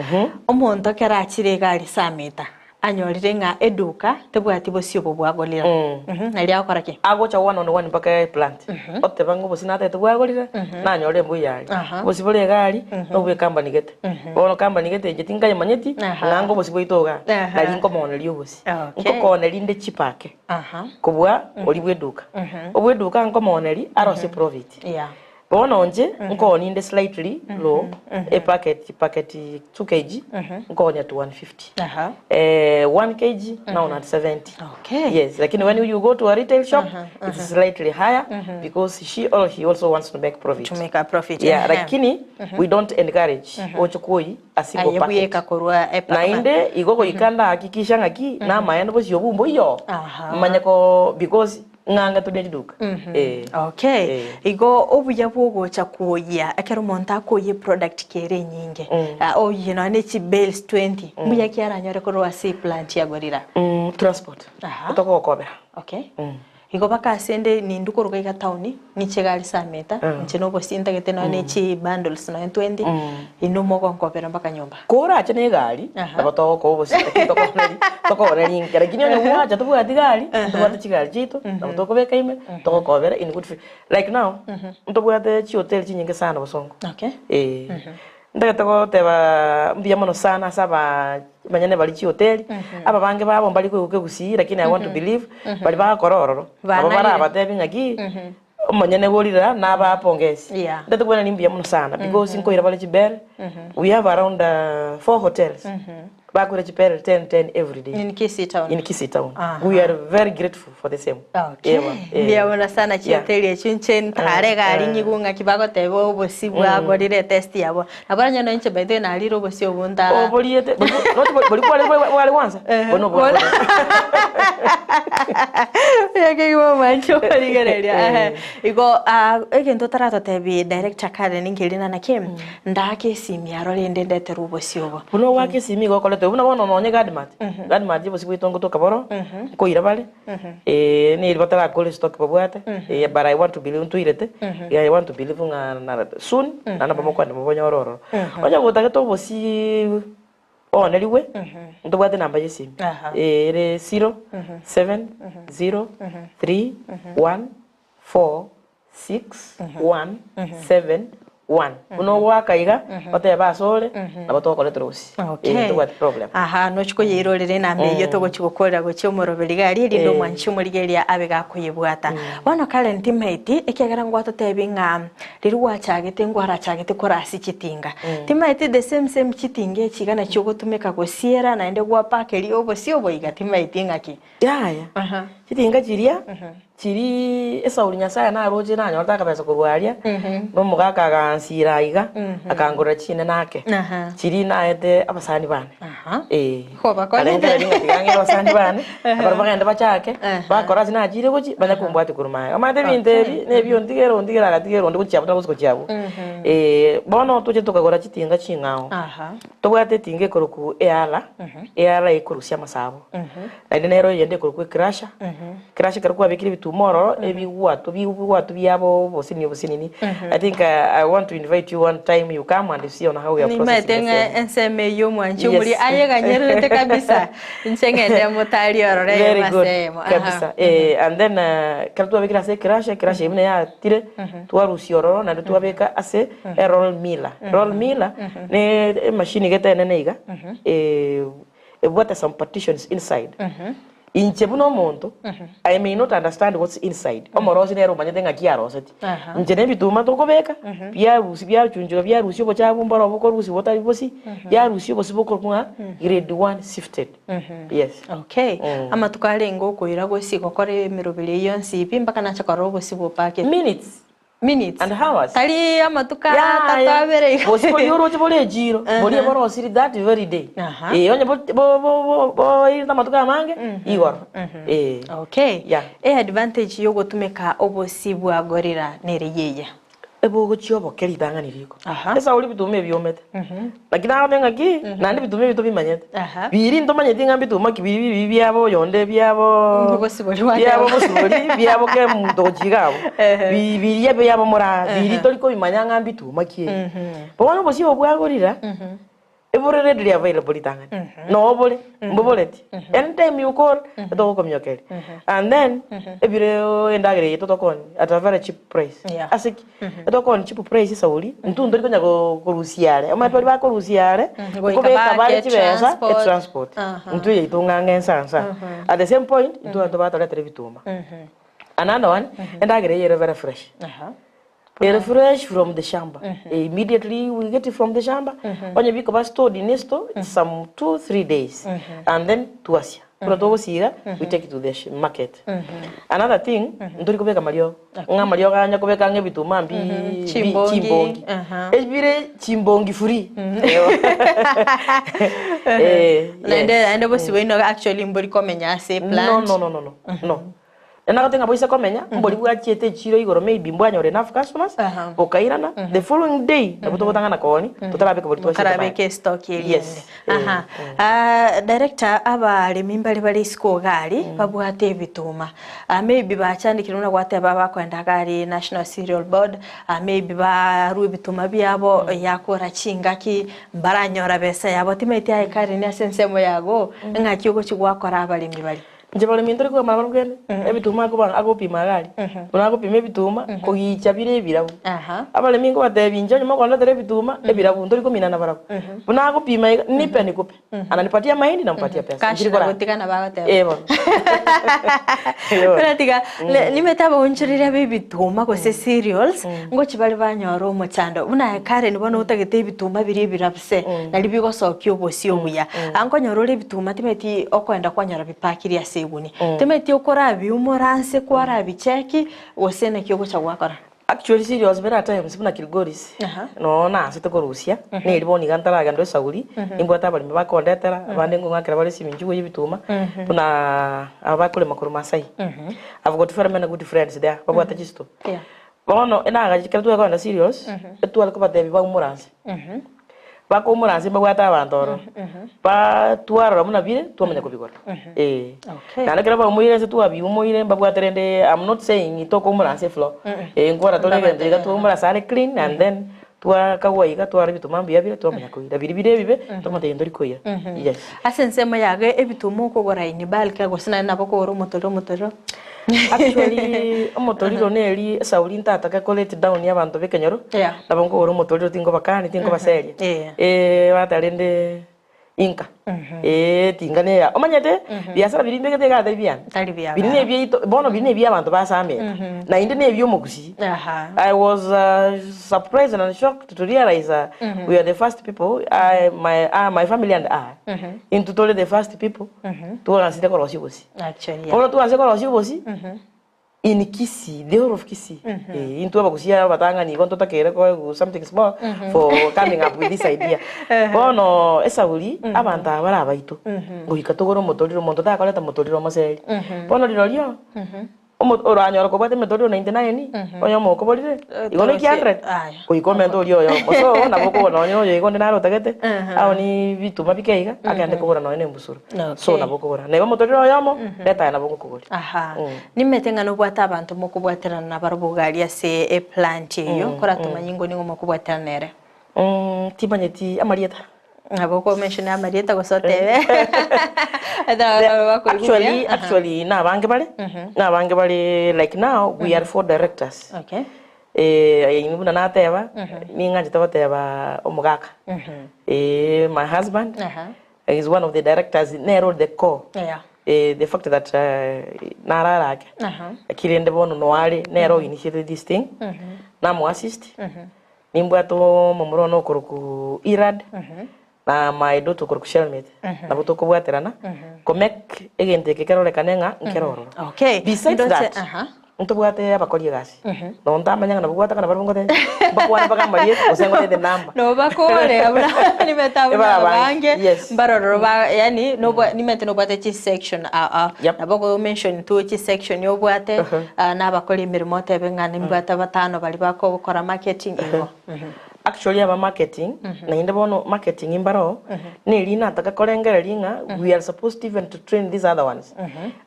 Omonto ekero achire iga aria Sameta, Anyorire ng'a eduka tebwati bosio obo bwagorire. Nari agokora ki? Agocha one on one mpaka eplant, oteba ng'a obosie natagete bwagorire, nanyora embui yaye. Obosie bore iga aria, nobwa ecompany gete. Bono company gete inche tinkayemanyeti, ng'a anga obosie bwaito igaa, nari nkomooneria obosie. Nkokooneria inde cheaper ake, kobua oria bwa eduka. Obwa eduka nkomooneria arosie profit. Bono inche nkoonia inde slightly low, epacket packet 2 kg nkoonia at 150. 1 kg naona at 70. Yes, lakini when you go to a retail shop it's slightly higher because she or he also wants to make profit. To make a profit. Yeah, lakini we don't encourage oche kwoyi a single Aye packet. bweka korwa epa- Naende igo goika ndahakikisha ng'aki namaene bosio obwo mboiyo manye ko because Ng'anga tore riduka. Eh. Okay. Eh. Igo obuya bwogocha kwoyia ekero omonto akoyia eproduct kere enyinge ah, oyie nonya ne chibales 20 mbuya ki aranyore korwa ase eplant ya Gorilla? Mm, transport. Aha. Tokogokobera. Okay. Igo baka ase ende nindwe koruga iga town niche egari sameta inche nobosie ntagete nonya ne chibundles nonya 20 inwe mogonkobera mpaka nyomba. Korache na egari, nabo togokoa obosie, lakini tokooneri tokooneri inke. Lakini onye gwacha tobwati gari, tobwate chigari chiaito, nabo tokobeka ime, togokobera in good faith. Like now, ntobwate chihoteli chinyinge sana bosongo. Okay. Eh. Ntagete goteba mbuya mono sana ase aba banyene baria chihoteli, aba bange babo mbari koigwa kegusii lakini I want to believe, baria bagakora ororo, nabo Banarire. barabatebi ng'aki. Omonyene gorira naba pongezi. Yeah. Ndete kwenani mbuya muno sana because nkoira bare chibere. We have around four hotels. Bakoira chibere 10 10 every day. In Kisii town. In Kisii town. Aha. We are very grateful for the same. Okay. Ewa, eh. Mbuya mono sana Yeah. chihoteli echio inche ntare egari nyigwe ng'aki bagoteba obosie bwagorire etest yabo. Nabo onye noinche by the way narire obosie obwo ntara. Oboriete nochi bori kware bware gwansa bono bware. Oyo kegima omwanche okorigereria. Igo egento otaratotebi director Karen nkeri na naki ndake esimi aro rende ndeterwe obosie obo. Buna ogwaka esimi igo okorete buna bono nonye Gadmart. Gadmart obosie bwaito ngotoka boro nkoira bare. Eeh neri batarakore stock babwate eh but I want to believe ntwairete I want to believe ng'a na soon naende nabo mokogenda mobonyore ororo. Onye gotagete obosie oonerigwe ntobwate enamba ya esimi ere zero, seven, zero, three, one, four, 6, 1, 7, 1. Buna ogoaka iga, otebe ase ore, nabo togokoretera obosie. Okay. Eh, tobwati problem. Aha, nochi koyeirorera enamba eyio togochi gokorera gochia omoroberi iga aria, erinde omwanchi omorigereria abe gakoyebwata. Bono Karen timaeti, ekiagera ngwatotebi ng'a riria gwachagete ngwarachagete kore ase chitinga. Timaeti the same same chitinga echi iga nachio ogotumeka gosiera naende gwapakeria obosie obo iga, timaeti ng'aki. Yaya, chitinga chiria Chiria Esauli Nyasae naroche nanyorete akabesa korwa aria, na omogaka agansira aiga, akangorera chinene ake, chiria naete abasani bane. Ee. Nkarengereria ng'a tiga ng'ee abasani bane, barabwo bagende bachake, bakore ase nachire gochia, banya kombwatia korwa magega. Omanyete ebinto ebi, na ebio ontigere ontigere agatigera onde gochia abwo tari gochia abwo. Bono toche tokagora chitinga ching'ao. Tobwate etinga ekorokwa eala, eala ekorusia amasabo. Naende nero eyende ekorokwa ecrusher, ecrusher ekero kwabekire ebituma ororo, ebigwato bigwato biabo obosinini obosinini. I think I want to invite you one time you come and see on how we are processing Nimaete the ng'a same. ensemo eyio omwanchi omori Yes. ayeganyererete kabisa, inche ng'ende motari ororo Very eyemo good. ase eyemo. Aha. Kabisa. Eh, and then ekero twabekire ase ecrusher, ecrusher eyio buna yatire, twarusia ororo naende twabeka ase eroll miller. Roll miller ne emachine gete enene iga, ebwate some partitions inside. Inche buna omonto, I may not understand what's inside. Omorosi nere omanyete ng'aki aroseti. Inche na ebituma tokobeka, biarusia biachunchuka biarusia obochafu mboro bokorusia botari bosi, biarusia obosi bokorokwa ng'a grade one sifted. Yes. Okay. Amatuko arenge okoira gose gokora emeroberi eyio yonsi pi mpaka nache korora obosi bopakete. Minutes. Minutes. And hours. Tari amatuko Yaya. atato abere iga. Bosi boria oroche bore echiro, boria borosiri that very day. Aha. Eh, onye bo- bo- bo- bo- boirete amatuko amange, igoro. Eh. Okay. Yeah. E advantage yogotumeka obosi bwa gorilla nere yeye. Ebogochia oboke ritang'ani riko. Aha. Esauri ebituma ebiomete. Naki nagote ng'aki, naende ebituma ebi tobimanyete. Aha. Biri ntomanyeti ng'a mbituma ki biri biri biabo oyonde biabo Obosibori bwa biabo Kemo. obosibori biabo kemonto gochia iga abwo. Ehe. Bi- biria biabo moraa, biri tori kobimanya ng'a mbituma ki ebi. Bono obosie obo bwagorira, Ebore readily available ritang'ani. Noo bore, mboboreti. Anytime you call, etogokomiokeria. And then, ebire endagera eye totokoni at a very cheap price. Yeah. Ase ki? Etokoni cheap price esauri, intwe ntori konya go- korusia are. Omanyete baria bakorusia are, Goika nkobeka bare bake chibesa, transport. etransport. Aha. Intwe yaito ng'ang'e nsa nsa. At the same point, intwe abanto batoretera ebituma. Another one, endagera eye ere very fresh. Aha. Ere fresh from the shamba. Immediately we get it from the shamba, onye bikoba stored in a store, it's some 2, 3 days. And then twasia. Buna togosiira, we take it to the market. Another thing, ntori kobeka mariogo. Ng'a amariogo aya onye kobeka ng'a ebituma mbi bi Chimbongi. chimbongi. Aha. Ebire chimbongi free. Eh, Naende yes. naende bosibwa ino actually mbori komenya ase No, plant. no, no, no, no. No. Naende nagoteba ng'a boise komenya, mbori bwachiete echiro igoro maybe mbwanyora enough customers, bokairana, the following day nabo togotang'ana koonia, totarabeka boria twachete Mokarabeka bare. estock eria Yes. ende. Aha. Ah, director, abaremi mbare bare isiko iga aria, babwate ebituma. Ah, maybe bachandekire buna gwateba bakoenda iga aria National Cereal Board, ah, maybe barue ebituma biabo, yakora chingaki, mbaranyora besa yabo. Timaeti aye Karen ase ensemo yago, ng'aki ogochia gwakora abaremi baria? Inche baremi ntori kogamba nabarabwo kende, ebituma akoba agopima iga aria, buna agopima ebituma, kogicha bire ebirabu. Abaremi nkobatebia inche onye mokondetera ebituma, ebirabu ntori komina nabarabwo. Buna agopima iga, nipe nikupe, ananipatia mahindi nampatia pesa. Cash Nchiri korara. nagotigana bagoteba. Eh bono. Eh bono. Buna tiga, ne- nimete abaonchoreria ba ebituma gose cereals, ngochi bare banyora omochando. Buna aye Karen bono otagete ebituma biria ebirabu se, nario bigosokia obosio obuya. Aa nkonyora ore ebituma timanyeti okoenda kwanyora bipakiri ase egunia. Timanyeti okorabiumora nse kwarabicheki, gose naki ogocha gwakora. Actually cereals many a times buna Kilgoris, noo naasete korusia, neri bono iga ntaragenda esauri, nimbwate abaremi bakondetera, abande nkong'akera bare esimi inche goyia ebituma, buna aba bakorema korwa Masai. I've got very many good friends there, babwate chisito. Bono enagachi ekero tware kogenda cereals, etware kobatebia baumore anse. Bakoumora anse mbabwate abanto ororo, batwarora buna bire twamanya kobigora. Eh. Naende ekero baumoire ense twabiumoire mbabwate rende I'm not saying tokoumora anse efloor. Eh nkora tore egento iga twaumora ase are clean and then twakagwa iga twara ebituma mbuya bire twamanya koira. Biria bire ebibe twamotebia ntori koira. Yes. Ase ensemo yago ebituma okogora in bulk gose naende nabo okogora omotoriro omotoriro. Actually omotoriro neri esauri ntatake ko let down abanto ba ekenyoro, Yeah. nabo nkogora omotoriro tinkobakani tinkobaseria. Yeah. Eh bata rende inka, eh tinga neya omanyete biasara biria mbegete iga tari biane. Tari bia Biria abana. nebiaito bono biria nebia abanto basamete, naende nebia omogusii. Aha. I was surprised and shocked to realize we are the first people, I, my, my family and I, intwe tore the first people twaanchire korosia obosie. Actually, yeah. Bono twanse korosia obosie, in Kisii, the whole of Kisii, eh, intwe abagusii abatang'ani igo ntotakeire koegwa something small for coming up with this idea. Bono esauri, abanto aba bare abaito, goika togore omotoriro, omonto takoreta motoriro omoseri. Bono rirorio, omo oranyore kobwate emetoriro 99, onye omokoborire, igo noiki 100, goika omente oria oyomo. So, nabo okogora nonye oyo iga onde naro otagete, aonie bituma bike iga, agende kogora nonye na embusuro. So nabo okogora. Neba omotorero oyomo, reta aye nabo ngokogoria. Aha. Nimete ng'a nobwate abanto mokobwaterana nabarobwo iga aria ase eplant eyio, koratomanye ingo nigo mokobwaterana nere. Timanyeti amarieta. Nabo okomention amarieta gose otebe. Actually, actually nabange bare, nabange bare like now we are four directors. Okay. Eh, inwe buna nateba, ning'anchete goteba omogaka. Eh, my husband is one of the directors nere ore the core. Yeah. Eh, the fact that narare ake, lakini rende bono noare nere o initiated this thing, namo assist, nimbwate omomura one okorokwa Irad, na my daughter okorokwa Shelmith, nabo tokobwaterana, ko make egento eke kerorekane ng'a nkere ororo. Okay. Besides Ndoche- that, aha. ntobwate abakori egasi, nonye ntamanya ng'a nabo gwataka nabarabwo ngotebie, mbakwane mpaka amarieta gose ngotebie enamba. Nobakore abuna nimete abuna Ebara abange, abange yes. mbarororo ba yani nobwa nimete nobwate chisection aa aa nabo ogo mention tu chisection obwate ah, na abakori emeremo otebe ng'a nimbwate batano baria bakogokora marketing igo. Actually aba marketing, naende bono marketing mbaroo, neri nataka korengereria ng'a we are supposed even to train these other ones.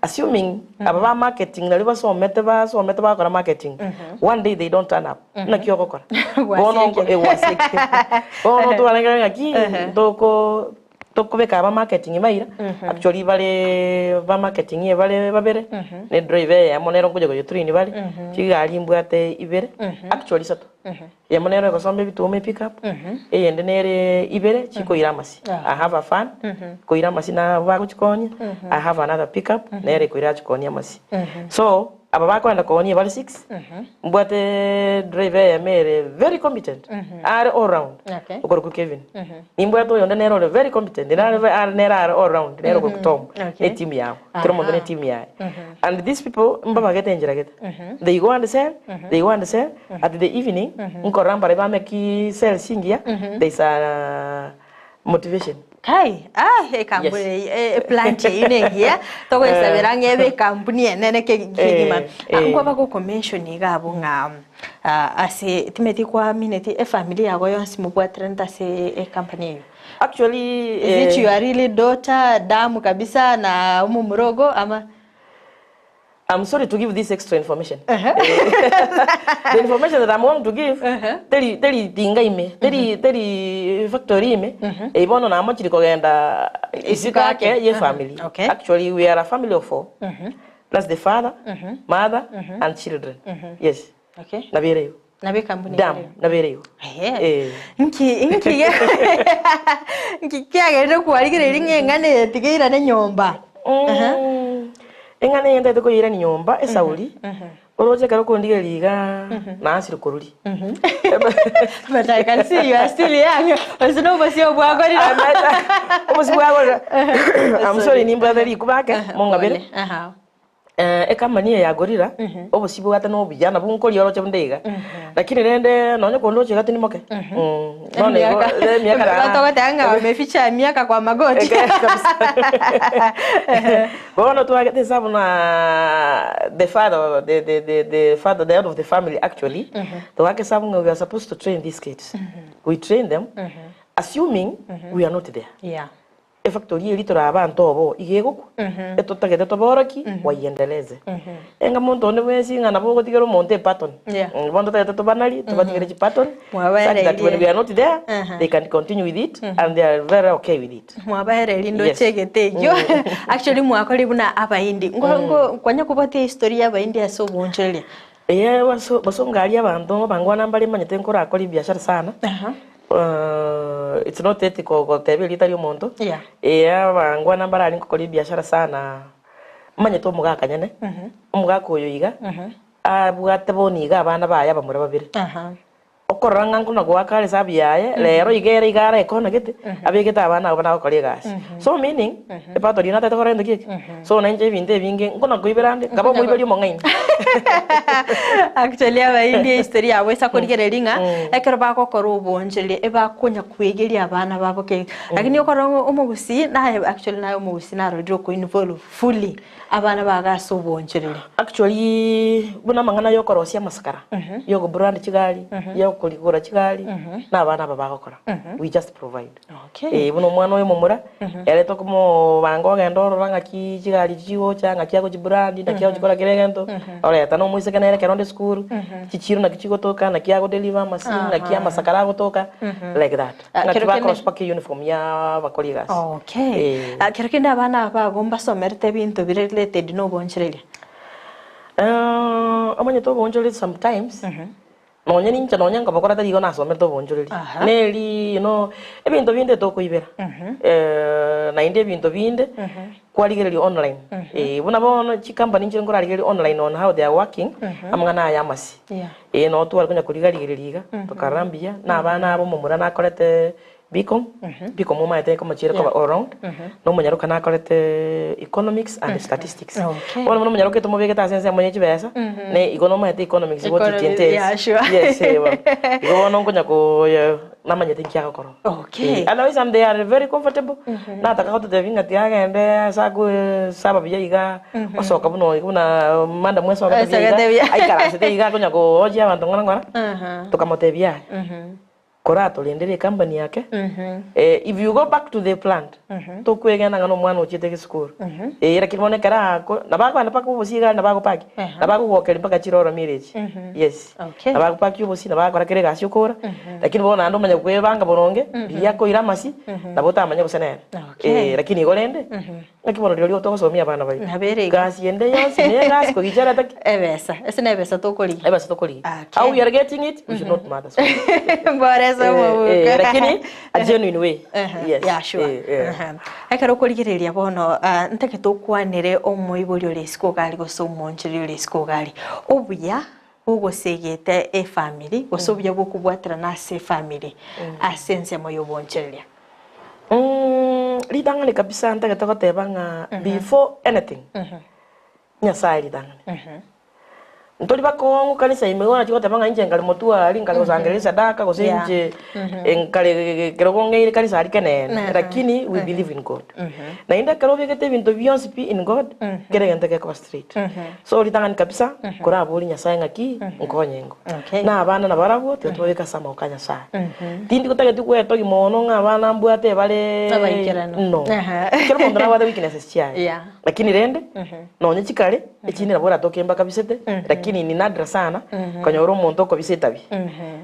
Assuming aba ba marketing nario basomete basomete bagokora marketing, one day they don't turn up, naki ogokora? Bono Gwasiekire. eh, gwasiekire. Bono twarengereria ng'aki ntoko tokobeka aba marketing baira, actually bare ba marketing ebare babere, ne driver eyemo nero nkonya koyetrain bare, chigari mbwate ibere, actually isato. Eyemo nero egosomba ebituma epick up, eyende nere ibere chikoira amasi. I have a van, koira amasi nabo bagochikonia, I have another pick up, nere ekoira achikonia amasi. So, aba bakoenda koonia bare six, mbwate driver eyemo ere very competent, are all round, Okay. okorokwa Kevin. Nimbwate oyonde nere ore very competent, nare are nere are all round, nere okorokwa Tom, Okay. ne team yabo. Kera omonto ne team yaye. And these people mbabagete enchera gete. They go and sell, they go and sell, at the evening, nkorora mbare bameki sell chingiya, there is a motivation. Kai, ah, ekampuni Yes. eye, eplant eyio nengiya, togoesabera ng'a ebe ekampuni enene kegima. Eh, eh. Nkwaba gokomention iga abwo ng'a ase timeti kwamineti efamiri yago yonsi mobwateranete ase ecompany eyio. Actually, Is it your really daughter, damu kabisa na omomura ogo ama? I'm sorry to give this extra information. The information that I'm going to give, teri teri tinga ime, teri teri factory ime, eh, bono namochiri kogenda isiko ake ye family. Okay. Actually, we are a family of four. That's the father, mother, and children. Yes. Okay. Nabereyo. Nabo ekampuni Dam, ere. nabereyo. Ehe. Eh. Nki nki nki kiagerire kwarigereria ng'a eng'ana eye tiga eirane nyomba? Eng'ana eye ntaete koyeirania nyomba esauri, oroche ekero okondigereria iga, naasire koruri. But I can see you are still young. Gose na obosio bwakorire. Obosio bwakorire. I'm sorry nimbwate rikuba ake, mong'abere. Pole. Aha. Ecompany eye ya Gorilla, obosio bwate na obuya, nabwo nkoria oroche bunde iga. Lakini rende nonye kondoche iga tindi moke. Bono igo, emiaka na- Togoteba ng'a wameficha miaka kwa magoti. Bono twagete esabu na the father, the father, the head of the family actually, togaka esabu ng'a we are supposed to train these kids. We train them, assuming we are not there. Yeah. Efactory eria tore abanto obo iga egokwa, etotagete toboroki waiendeleze. Enga monto onde bwensi ng'a nabo ogotigera omonto epattern. Yeah. Bono totagete tobanarie, tobatigere chipattern, such that when we are not there, they can continue with it and they are very okay with it. Mwabaereria ndoche egete ekio. Actually mwakorire buna abaindi. Ngo ngo kwanya kobwatia ehistory ya abaindi ase obonchoreria. Eeh baso basongo aria abanto bangwana mbare manyete nkorakore ebiashara sana. It's not ethical goteba erieta ria omonto. Yeah. Eeh abangwana mbare aria nkokora ebiashara sana, manyete omogaka nyene, omogaka oyo iga, abwate bono iga abana baye abamura babere. Okorora ng'a nkona goaka eresabu yaye, rero iga ere iga are ekona gete, abegete abana abwo banagokora egasi. So meaning, epato riria natagete gokora gento ki eke, so nainche ebinto ebinge nkona koibera ande, nkaba omoiberi omong'aini. Actually abaindi ehistory yabo ase korigereria ng'a ekero bagokora obonchoreria ebakonya kwegeria abana babo kegima. Lakini okorora ng'a omogusii naye actually naye omogusii narorire oko involve fully abana bago ase obonchoreria. Actually buna amang'ana ya okorosia amasakara, ya ogobrand chigari, ya okorigora chigari, na abana aba bagokora, we just provide. Okay. Eh, buna omwana oyo omomura, ere tokomobanga ogenda orora ng'aki chigari echi chigocha, ng'aki agochibrand, naki agochikora kera egento, oreta na omoiseke nere ekero onde esukuru, chichiro naki chigotoka, naki agodeliver amasi, ng'aki amasakara agotoka, like that. Ah, Ng'aki kero kende- bakorosia mpaka euniform ya abakori egasi. Okay. Eh. Ah, kero kende abana aba ago mbasomerete ebinto bire related na obonchoreria. Eh, omanyete obonchoreria sometimes, nonye ninche nonye nkobokora tari igo nasomete obonchoreria. Aha. Neri you know, ebinto binde tokoibera, naende ebinto binde, kwarigereria online. Eh, buna bono chicompany nchire nkorarigereria online on how they are working, amang'ana aya amasi. Yeah. Ee, noo tware konya koriga-rigereria iga, tokarora mbuya, na abana aba omomura nakorete BCom, BCom omanyete ekomochiera koba all round, na omonyaroka nakorete economics and statistics. Okay. Bono buna omonyaroka etomobegete ase ensemo ye chibesa, ne igo nomanyete economics what it Economics, entails. yeah, sure. Yes, eh, bono. Igo bono nkonya koyo namanyete nki agokora. Okay. Eh, otherwise and they are very comfortable. Nataka gototebia ng'a tiga agende ase akoe saba buya iga, osoka buna oyo buna madam esogete buya Esogete iga, buya. aikaransete iga akonya koochia abanto ng'ora ng'ora, tokamotebia yaya. Koratorendere ecompany yake, eh, if you go back to the plant, tokwegena ng'a nomwana ochiete gesukuru. Eh, lakini bono ekero ako, nabo akogenda mpaka obosie iga nabo agopaki, nabo agogokeria mpaka chiroro mire echi. Yes. Okay. Nabo agopakia obosie, nabo agokora kera egasi okora, lakini bono naende omanye kwebanga boronge, riria akoira amasi, nabo otamanye gose nere. Okay. Eh, lakini igo rende, Naki bono rirorio togosomia abana baito. Nabo ere igo. Gasi ende yonsi ne egasi kogichera taki. Ebesa. Ase ne ebesa tokorigia. Ebesa tokorigia. Okay. How we are getting it, we should not matter so much. Mbore ase Eh, omobuko. eh, lakini a genuine way. Yes. Yeah, sure. Eh, eh. Aha. Ekero okorigereria bono ah, ntagete okwanere omoibori ore isiko iga aria gose omoonchoreri ore isiko iga aria. Obuya bogosegete efamiri gose obuya bwokobwaterana ase efamiri ase ensemo ya oboonchoreria. Ritang'ani kabisa ntagete goteba ng'a before anything, Nyasaye ritang'ani. Ntori bakong'u kanisa ime igo nachia goteba ng'a inche nkare motwari, nkare gosangereria esadaka gose Yeah. inche nkare ekero bong'eire kanisa aria keneene, lakini we believe in God. Naende ekero obegete ebinto bionsi pi in God, kera egento gekoba straight. So ritang'ani kabisa, koraborie Nyasaye ng'aki, nkonye ingo. Okay. Na abana nabarabwo tiga tobabeke ase amaboko a Nyasaye. Tindi gotageti gwetogia mono ng'a abana mbwate bare Abaikeranu. No. Aha. Kera omonto nabwate weaknesses chiaye. Yeah. Lakini rende, nonye chikare, echinde nabo oratoke mbakabisete, lakini ni nadra sana konyora omonto okobisa etabi.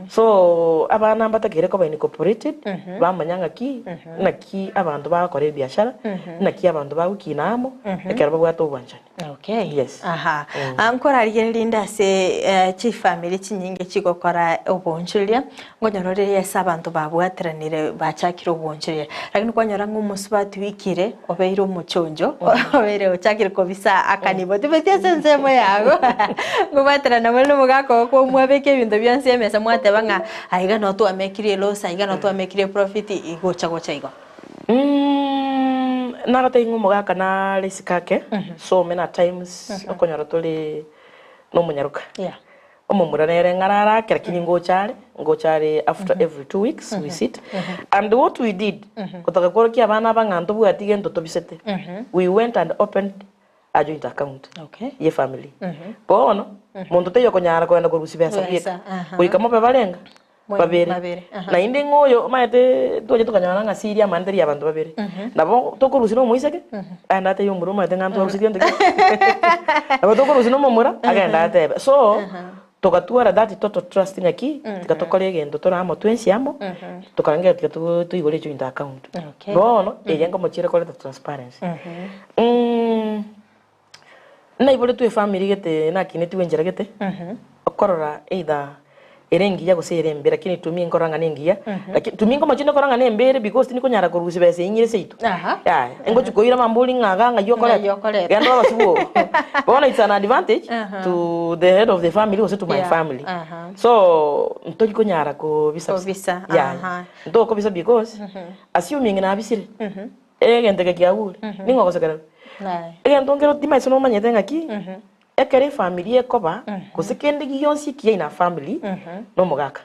So, abana mbatakeire koba incorporated, bamanya ng'aki, naki abanto bagokora ebiashara, naki abanto bagokina amo, ekero babwate obwanchani. Okay. Yes. Aha. Ah, nkorarigereria inde ase eh, chifamiri chinyinge chigokora oboonchoreria, nkonyora ore ase abanto babwateranire bachakire oboonchoreria. Lakini kwanyora ng'a omosubati oikire, obeire omochonjo, obeire ochakire kobisa akanibo tibeti ase ensemo yago. Nkobwaterana more na omogaka oo kwamwabeka ebinto bionsi emesa mwateba ng'a aiga noo twamekirie eloss, aiga noo twamekirie eprofit, gocha gocha igo. Nagotebia ng'a omogaka nare isiko ake, so many a times okonyora tore na omonyaroka. Yeah. Omomura nere ng'arara ake lakini ngocha are, ngocha are after every 2 weeks we sit. And what we did, gotoka kworokia abana aba ng'a ntobwati gento tobisete, we went and opened a joint account Okay. ye family. Bono, monto taiyo okonyara kogenda korusia besa Besa, bieka. aha. Goika mobe barenga, Babere. babere. Naende ng'a oyo omanyete twacha tokanyora ng'a siri amani tari abanto babere. Nabo tokorusia na omoiseke, aende atebie omomura omanyete ng'a ntwarusia gento ki. Nabo tokorusia na omomura, agende atebe. So, togatwara that total trust ng'aki, tiga tokore egento tore amo twensi amo, tokarangeria tiga toigore ejoint account. Okay. Bono, eye nkomochiera koreta transparency. Naiboretwe efamiri gete nakinetigwe enchera gete, okorora either ere engiya gose ere embe lakini to me nkorora ng'a nengiya, lakini to me nkomochie nkorora ng'a nembe ere because tindikonyara korusia besa enyinge seito. Aha. Yaya, ngochi koira mambori ng'a iga ng'ai okoreta. Ng'ai okoreta. Genda orosibwe oo. Bono it's an advantage Aha. to the head of the family gose to my Yeah. family. Aha. So, ntori konyara kobisa bisa. Kobisa, Yaya. aha. Ntokobisa because, assuming nabisire, Egento eke kiagure, ning'o ogosekererwa? Egento nkere timanyeti nomanyete ng'aki, ekero efamiri ekoba, gose kende gionsi ekiya in a family, nomogaka.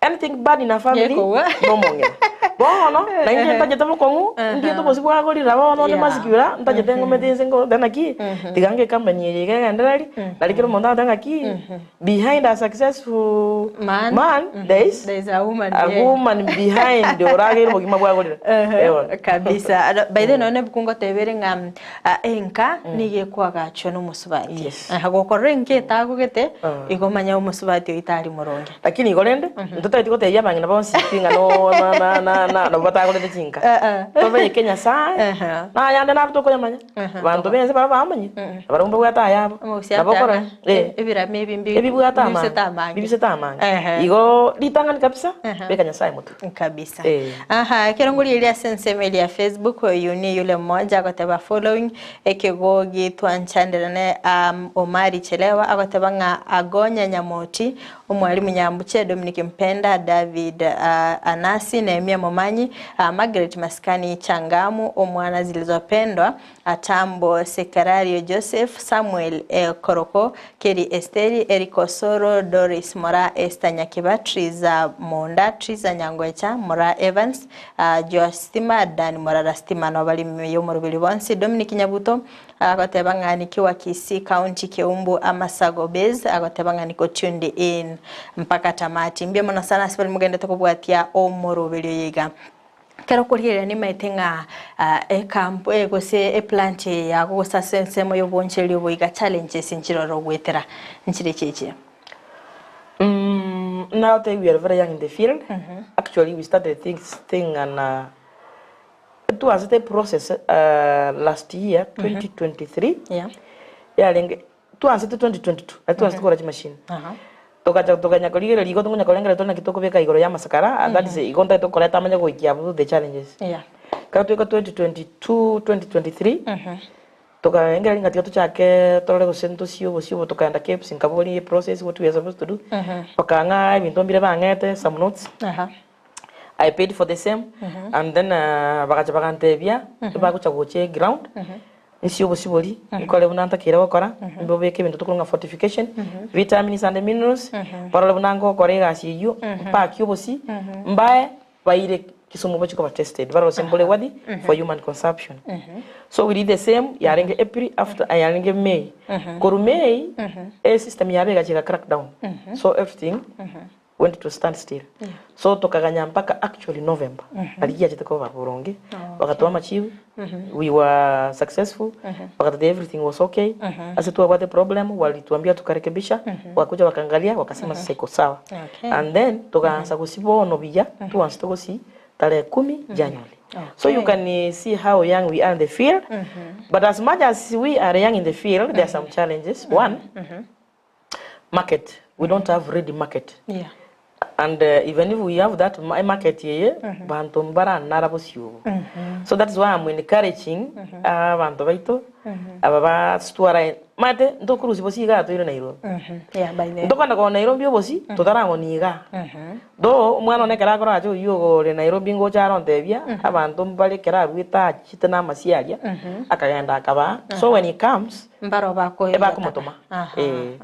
Anything bad in a family, Gekogwa. nomong'ina. Bono, na inche ntachete bokong'u, ndiete obosio bwagorire bono onde Yeah. masikio ntachete ng'omete inse ngote naki, tiga nge ecompany eye iga egendereri, nari kera omonto agote ng'aki, Behind a successful Man, man there is there is a woman a behind. woman behind orageire obogima bwagorire. Eeh. Kabisa. Aro- By the way, nonye ebuku ngotebere ng'a mm, ah, enka nigo ekwagachwa na omosubati. Yes. Aha, gokorora enka etagogete, Ah. igo omanye omosubati oyo tari moronge. Lakini igo rende, ntotageti gotebia abang'ina bonsi pi ng'a no na na na na nabo batagorete chinka. Eh, eh. Tobeke Nyasaye, Aha. nayande nabo tokoyamanya. Abanto b'ense baria bamanyire, na barabwo mbabwate ayabo. Omogusii Nabo okora atanga, eh, ebirama ebi mbi- ebibwate mbibisete amange, amange. bibisete amange. Ehe. Igo ritang'ani kabisa, Ehe. beka Nyasaye motwe. Kabisa. Eh. Aha, ekero ngorigereria ase ensemo eria ya Facebook, oyu ni yule mmoja agoteba following ekegogi twanchanderane um, Omari Chelewa agoteba ng'a Agonya Nyamoti, Omwalimu Nyambuche, Dominic Mpenda, David uh, Anasi, Nehemia Mombe. Momanyi, Margaret Masikani Changamu, Omwana Zilizopendwa, Atambo Sekerario Joseph, Samuel Koroko, Keri Esteri, Eric Osoro, Doris Moraa, Esther Nyakiba, Triza Monda, Triza Nyangwecha, Moraa Evans, Joash Stima, Dan Morara Stima nobari ime y'omoroberi bonsi, Dominic Nyabuto, Agoteba ng'a nikiwa Kisii County Keumbu Amasago Base agoteba ng'a niko tuned in mpaka tamati. Mbuya mono sana ase baria mogendete kobwatia omoroberio oyo iga. Ekero okorigereria nimaete ng'a ekamp gose eplant eye yago gose ase ensemo ya obonchereri obo iga challenges nchirore ogoetera nchire echi. Now that we are very young in the field, actually we started this thing and Twaasete process last year 2023 yarenge twaasete 2022 nari twaasete kogora chimashini togacha tokanya korigereria igo tokonya korengereria tore naki tokobeka igoro ya amasakara that is igo ntagete koreta amanye goikia abwo the challenges. Ekero twaika 2022 2023 tokarengereria ng'a tiga tochake torore gose ntosie obosie obo tokaenda KEBS nkaboria eprocess what we are supposed to do bakang'a ebinto mbire bang'ete some notes. I paid for the same and then bagacha bagantebia ebagocha gocha eground nsie obosibori nkore buna ntakeire gokora mbobeke ebinto tokorwa ng'a fortification vitamins and minerals barore buna ngokora egasi eywo mpakie obosie mbae baire Kisumu bochie koba tested barore gose mbore worthy for human consumption so we did the same yarenge April after yarenge May korwa May esystem yabo egacha ega crack down so everything went to stand still so tokaganya mpaka actually November aria giachete koba boronge bagatoa amachibu we were successful bagatotebia everything was okay ase twabwate problem walituambia tukarekebisha bakakuja bakaangalia wakasema sasa iko sawa and then togaansa gosi bono buya twansete gosi tarehe kumi January so you can see how young we are in the field but as much as we are young in the field there are some challenges one market we don't have ready market Yeah. and even if we have that market eye banto mbaranara bosio obo so that's why I'm encouraging abanto baito aba basitwara omanyete ntokorusia bosie igaa toire Nairobi Yeah, by the way. ntokogenda kogenda Nairobi obosie totarang'onia igaa though omwana one ekero akora ache oywo ore Nairobi ngocha arontebia abanto mbare ekero aruete achete na amasie aria akagenda akabaa so when he comes Mbaro bakoyotaka. Ebakomotoma. Eh.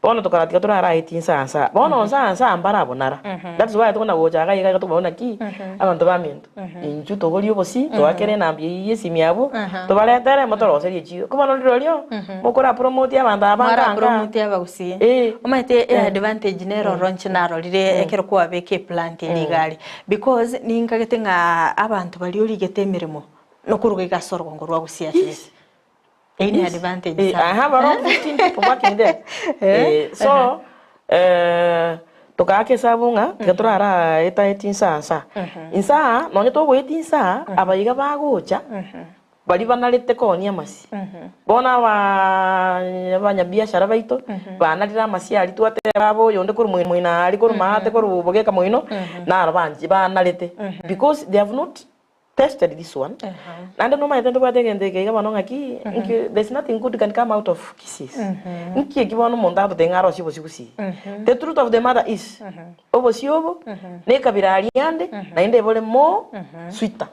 Bono tokaratiga toraraetie nsa nsa. Bono nsa nsa mbarabonara. That's why tokona gocha iga iga iga tokobabora naki abanto baminto. Inchuo togorie obosie, toakere enamba eyio ye esimi abwo, tobaretere motoroserie echiro. Ko bono rirorio, mokora promote abanto aba nka nka. Mwara promote abagusii. Eh. Omanyete e advantage nero ororo inche narorire ekero kwabeka eplant ere iga aria. Because ninkagete ng'a abanto baria origete emeremo, nokoruga iga ase orogongo rwa gusii at least. Eyio ne Yes. advantage Eh, sana. I have around 15 people working there. Eh, so eh, tokaaka esabu ng'a tiga toraraetaeti insaa nsa. Insaa, nonye togoeta insaa, abaiga bagocha, baria banarete koonia amasi. Bono abaa abanyabiashara baito, banarire amasi aria twateba abe oyonde korwa moino moino aria korwa maate korwa bogeka moino, naro banchi banarete. Because they have not tested this one naende nomanyete ntobwate egento eke iga bono ng'aki nki there's nothing good can come out of Kisiis nki eki bono omonto agototebia ng'a arosie obosie gusii the truth of the matter is obosie obo na ekabira aria ande naende ebore more sweeter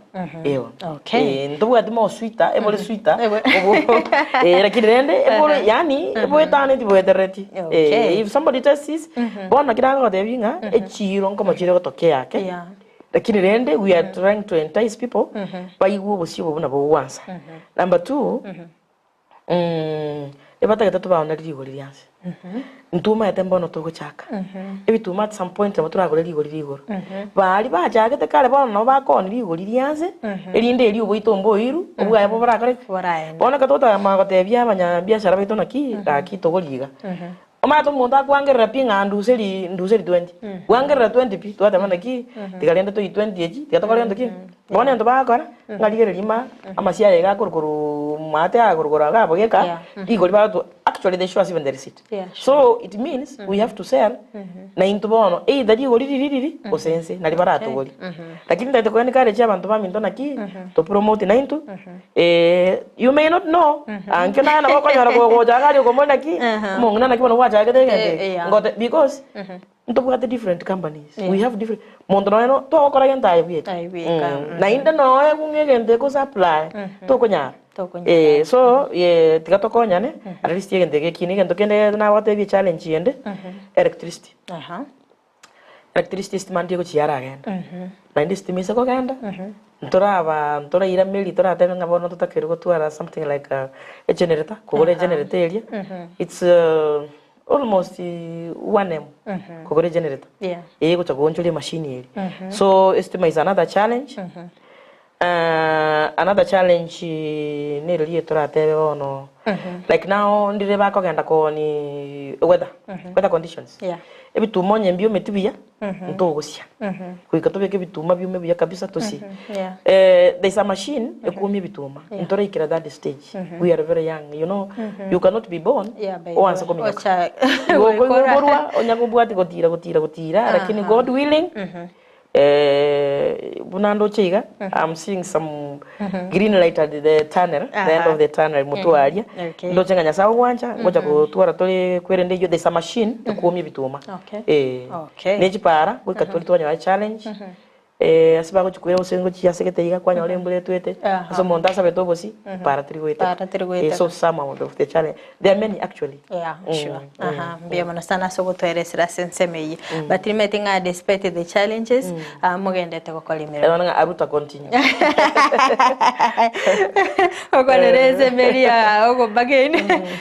eeh Okay. eh ntobwati more sweeter ebore sweeter obo eh lakini rende ebore yaani eboetaneti boetereti Okay. eh if somebody tests this bono naki nagotebia ng'a echiro nkomochire gotokea ake Yeah. Lakini rende we are trying to entice people baigwe obosio obo buna bogwansa. Number two, ebatagete tobaonere rigori rianse. Intwe omanyete mbono togochaka. Ebituma at some point nabo toragore rigori rigoro. Baria bachagete kare bono nabo bakooni rigori rianse, erinde erio oboito mboiru, obwaye borakore ki? Bono ekero togotama gotebia abanyabiashara baito naki, gaki togoria iga. Omanyete omonto akwangerera pi ng'a nduseri nduseri twenty, bwangerera twenty pi, twateba naki, tiga rende toyie twenty echi, tiga tokore gento ki? Bono egento bagokora, ng'a rigereria rima, amasio aya iga akorwa korwa maate aya korwa korwa iga abogeka, Yeah. rigori bagotu actually they show us even the receipt. Yeah, So it means we have to sell, na intwe bono either rigori riri riri, gose inse, nari baratogorie. Lakini ntagete ko encourage abanto baminto naki, to promote naintwe, Eh, you may not know ankio naye nabo okonyora gogocha iga aria okomoria naki omong'ina naki bono gwachagete egento eke Eh, yeah. ngote because. Ntobwate different companies, Yeah. we have different, monto nonya no togokora gento aye bweka. Aye bweka, Naende noe ng'a egento eko supply, tokonyara. Tokonyara. Eh, so eh, tiga tokonyane, at least egento eke ekine, egento kende nabatebie echallenge ende, electricity. Aha. Electricity estima ndiye gochia yaragenda, naende estima ase kogenda, ntoraba ntorairameri toratebe ng'a bono totakeire gotwara something like a generator, kogora egenerator eria, it's almost 1M kogora egenerator, Yeah. egocha goonchoria emachine eria. So estima is another challenge, another challenge neriria toratebe bono, like now ndire bakogenda kooni weather, weather conditions, Yeah. ebituma onye mbiometi buya, ntogosia, goika tobeke ebituma biume buya kabisa tosie. Yeah. There is a machine ekoomia ebituma, ntoraikera that stage, we are very young, you know, you cannot be born Yeah, by the oanse way. kominyoka. Ocha- Igo goikora. okoiborwa onya kobwati gotira gotira gotira, lakini God willing, buna ndoche iga, I'm seeing some green light at the tunnel, the end of the tunnel, motwe aria. Okay. Ndoche ng'a Nyasaye ogwancha, ngocha gotwara tore kwerende eyio, there's a machine ekoomia ebituma. Okay. Eh. Okay. Ne chipara, goika tore twanyora challenge, ase bagochi koira gose ngochia ase gete iga kwanyora embura etwete, Aha. ase omonto asabete obosie, para teri goeteka. Para teri goeteka. So some of the challenge, there are many actually. Yeah, sure. Aha, mbuya mono sana ase ogotoeresera ase ensemo eyio. But nimanyete ng'a despite the challenges, ah, mogendete gokora emeremo. Ebono ng'a aruta continue. Okwanera ensemo eria ogobagain,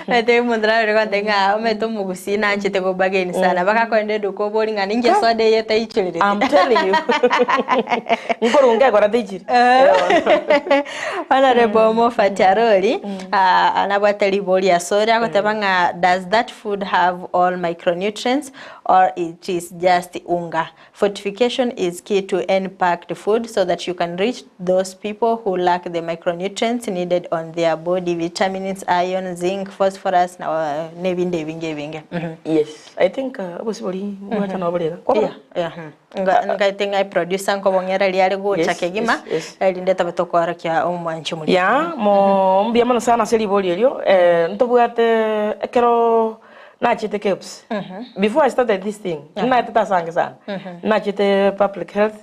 omanyete omonto narore gontebia ng'a omanyete omogusii nanchete gobagain sana, mpaka akoenda eduka obori ng'a ninki esoda eye etaichorereti. I'm telling you. Nkorunga ekora teichiri. Honorable Moffat Arori, ah, nabwate ribori asore agoteba ng'a does that food have all micronutrients or it is just unga? Fortification is key to any packed food so that you can reach those people who lack the micronutrients needed on their body, vitamins, iron, zinc, phosphorus na nebinde ebinge ebinge. Yes, I think obosi bori mbwacha nabo borega. Kwabora? Yeah, yeah. Ngaete ng'a eproducer nkobong'era riare gocha Yes, kegima yes, yes. erinde tobe tokoorokia omwanchi omoria. Ya, mo mbuya mono sana ase ribori erio, ntobwate ekero nachete KEBS, before I started this thing, naetete ase ange sana, nachete public health,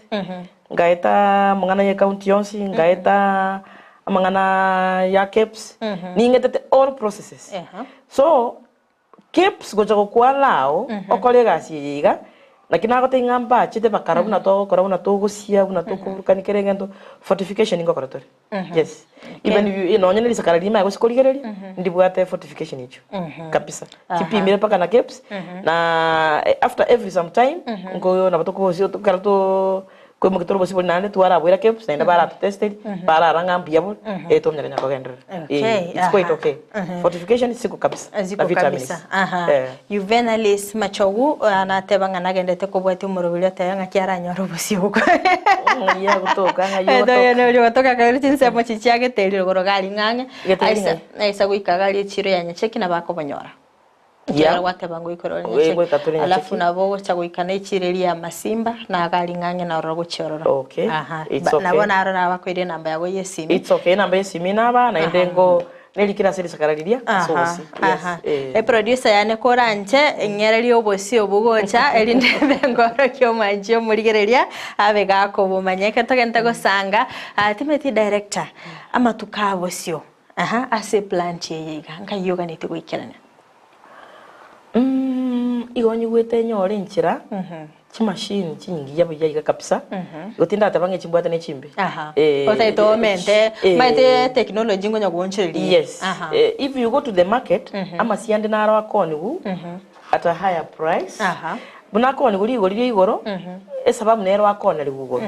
ngaeta amang'ana ya ecounty yonsi, ngaeta amang'ana ya KEBS, ning'etete all processes. So, KEBS gocha gokwa allow okore egasi eye iga, naki nagotebia ng'a mbachete bakara buna togokora buna togosia buna tokoburukania kera egento, fortification ngokora tore. Yes. Even if you nonye na risakara rimanye gose korigereria, ndibwate fortification echio kabisa. Chipimire mpaka na KEBS, na after every some time, nko nabo tokogosia ekero to koimokia tore obosie boria naende twaraboira KEBS naende baratotesteri, barara ng'a mbuya bore, eh twamanya konya kogenderera. Okay, Eh, it's quite aha. okay. Fortification ziko kabisa, Ziko na vitamins. kabisa. Aha. Eh. Juvenalis Machogu anateba ng'a nagendete kobwatia omoroberi oteba ng'aki aranyore obosie obwo. Ng'ai agotoka, ng'ai Oyo ogotoka. nori ogotoka karia chinsemo chi chiageteri rogoro gari ng'ang'e. Geteri Aisa ng'ai? aisa goika gari echiro ya Nyacheki nabo akobonyora. Yeah. Ekiagera gwateba ngoika ore Eh, Nyacheki. ngoika tore Nyacheki. Alafu nabo ogocha goika na echiro eria ya Masimba na gari ng'ang'e nororo gochia ororo. Okay. Aha. It's Ba- okay. Nabo naro nabakoire enamba yago ya esimi. It's okay, enamba ya esimi naba naende ngo nerikire ase risakara riria ase obosie. Yes. Aha. Eh. Eproducer yane koranche ng'ererie obosie obo gocha erinde mbe ngorokia omwanchi omorigereria abe gakobomanya. Ekero togente gosanga ah, timeti director amatuko abosio aha ase eplant eye iga nkai oganeti goikerania. Igo nyigwete nyore enchera chimashini chingiya buya iga kabisa igo tindateba ng'a echimbwate ne chimbe. Aha. Eh, Otaete omente eh, maete technology ngonya goonchoreria. Yes. Aha. Eh, if you go to the market amasiande naro akoniwu at a higher price. Aha. Buna akoniwu rigori ria igoro esababu nero akonerigwa igoro.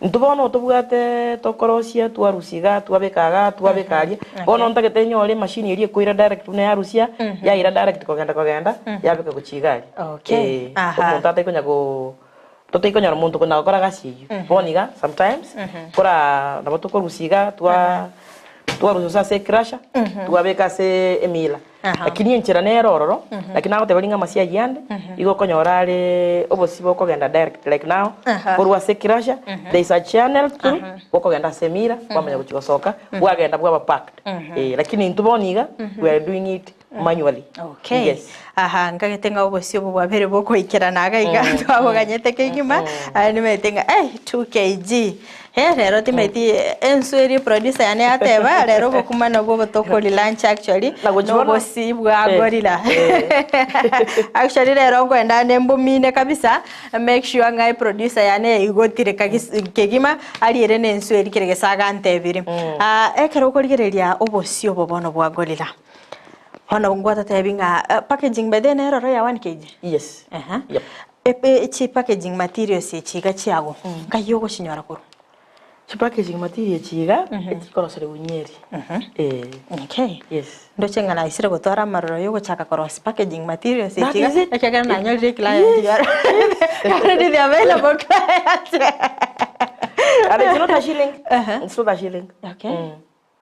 Intwe bono tobwate tokorosia twarusia iga twabeka iga twabeka aria bono ntagete nyore emachine eria ekoira direct buna yarusia yaira direct kogenda kogenda yabeka gochia iga aria. Okay. Eh, Aha. omonto ataikonya go totaikonyora monto konya gokora gasi eywo. Bono iga sometimes kora nabo tokorusia iga twa twarusia ase ecrusher twabeka ase emila. Aha. Lakini enchera nere ororo, lakini nagoteba ring'a amasie ayio ande, igo okonyora are obosie bokogenda direct like now, Aha. korwa ase ecrusher, there is a channel through, bokogenda ase emira, bwamanya gochia gosoka, bwagenda bwaba packed. Eh, lakini intwe bono iga, we are doing it. manually. Okay. Yes. Aha, nkagete ng'a obosio obo bwabere bokoikerana iga iga twaboganyete kegima, aye nimaete ng'a eh 2 kg. Eh rero timanyeti ensu eria producer yane yateba, rero obokima nabwo obo tokori lunch actually, Na gochi bono? nobosi bwa Eh, gorilla. eh. Actually rero nkoenda nde mbomine kabisa, make sure ng'a eproducer yane yaigotire kagis kegima, ariere na ensu eria kere gese agantebirie. Ah ekero okorigereria obosio obo bono bwa gorilla, Bono ngwatotebi ng'a packaging by the way nere oro ya 1 kg? Yes. Aha. Yep. Epe chi packaging materials echi iga chiago, nkai ogochinyora korwa? Chi packaging material echi iga, echikoroserigwa Nyeri. Eh. Okay. Yes. Ndoche ng'a naisire gotwara amaroro ya ogochaka korosia packaging materials That echi iga, is it. ekiagera nanyorire eclient Yes. already the available client. And it's not a shilling. It's not a shilling. Okay.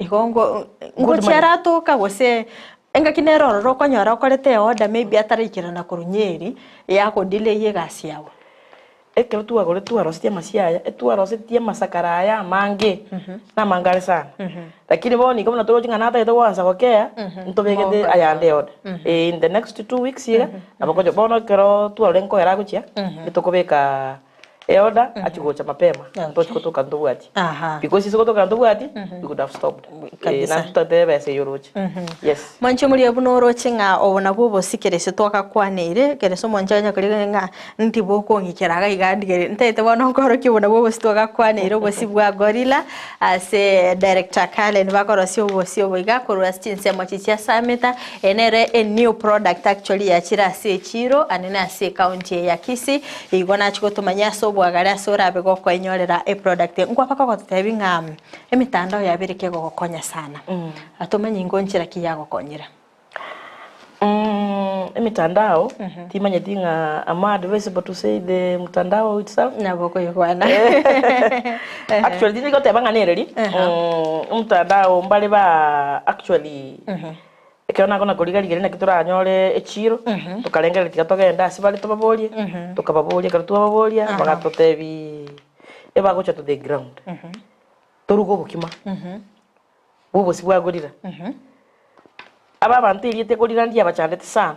Igo ngo ngochia aratoka gose engaki nere ororo okonyora okorete eorder maybe ataraikerana korwa Nyeri yako delay egasi yago. Ekero twagorire twarosetie amasio aya, etwarosetie amasakara aya amange, na amange are sana. Lakini bono iga buna toroche ng'a natagete goansa gokea, ntobegete ayande eorder. In the next 2 weeks iga, nabo okonya bono ekero twarorire nkoera agochia, nitokobeka Eorder achia gocha mapema ntochi gotoka ntobwati because ase gotoka ntobwati we could have stopped eh, Kabisa. naende totebe ebesa eywo oroche yes. Mwanche omoria buna oroche ng'a obo nabwo obosike rese twagakwaneire, kerese omwanche onya korigereria ng'a nti bokong'ikera iga iga ndigere ntaete bono nkorokia obo nabwo obosi twagakwaneire obosi bwa gorilla ase director Karen bakorosia obosi obo iga korwa ase chinsemo echi chia Sameta, eye nere a new product actually yachire ase echiro anene ase ecounty eye ya Kisii. Igo nachia gotomanyia ase obwagare ase orabe gokoenyorera eproduct eye. Nkwabaka ogototebi ng'a emitandao yabeire kegogokonya sana. Tomanye ingo nchera ki yagokonyire? Emitandao timanyeti ng'a am I advisable to say the mtandao itself? Nabo okoigwana. Actually tindi goteba ng'a nereri, omtandao mbare ba actually Ekero nakona koriga-rigeria naki toranyore echiiro, tokarengereria tiga togende ase bare tobaborie, tokababoria, ekero twababoria, bagatotebiiii ebagocha to the ground, toruge obokima bwa obosie bwa gorilla. Aba abanto erieta gorilla ndiabachandete sana,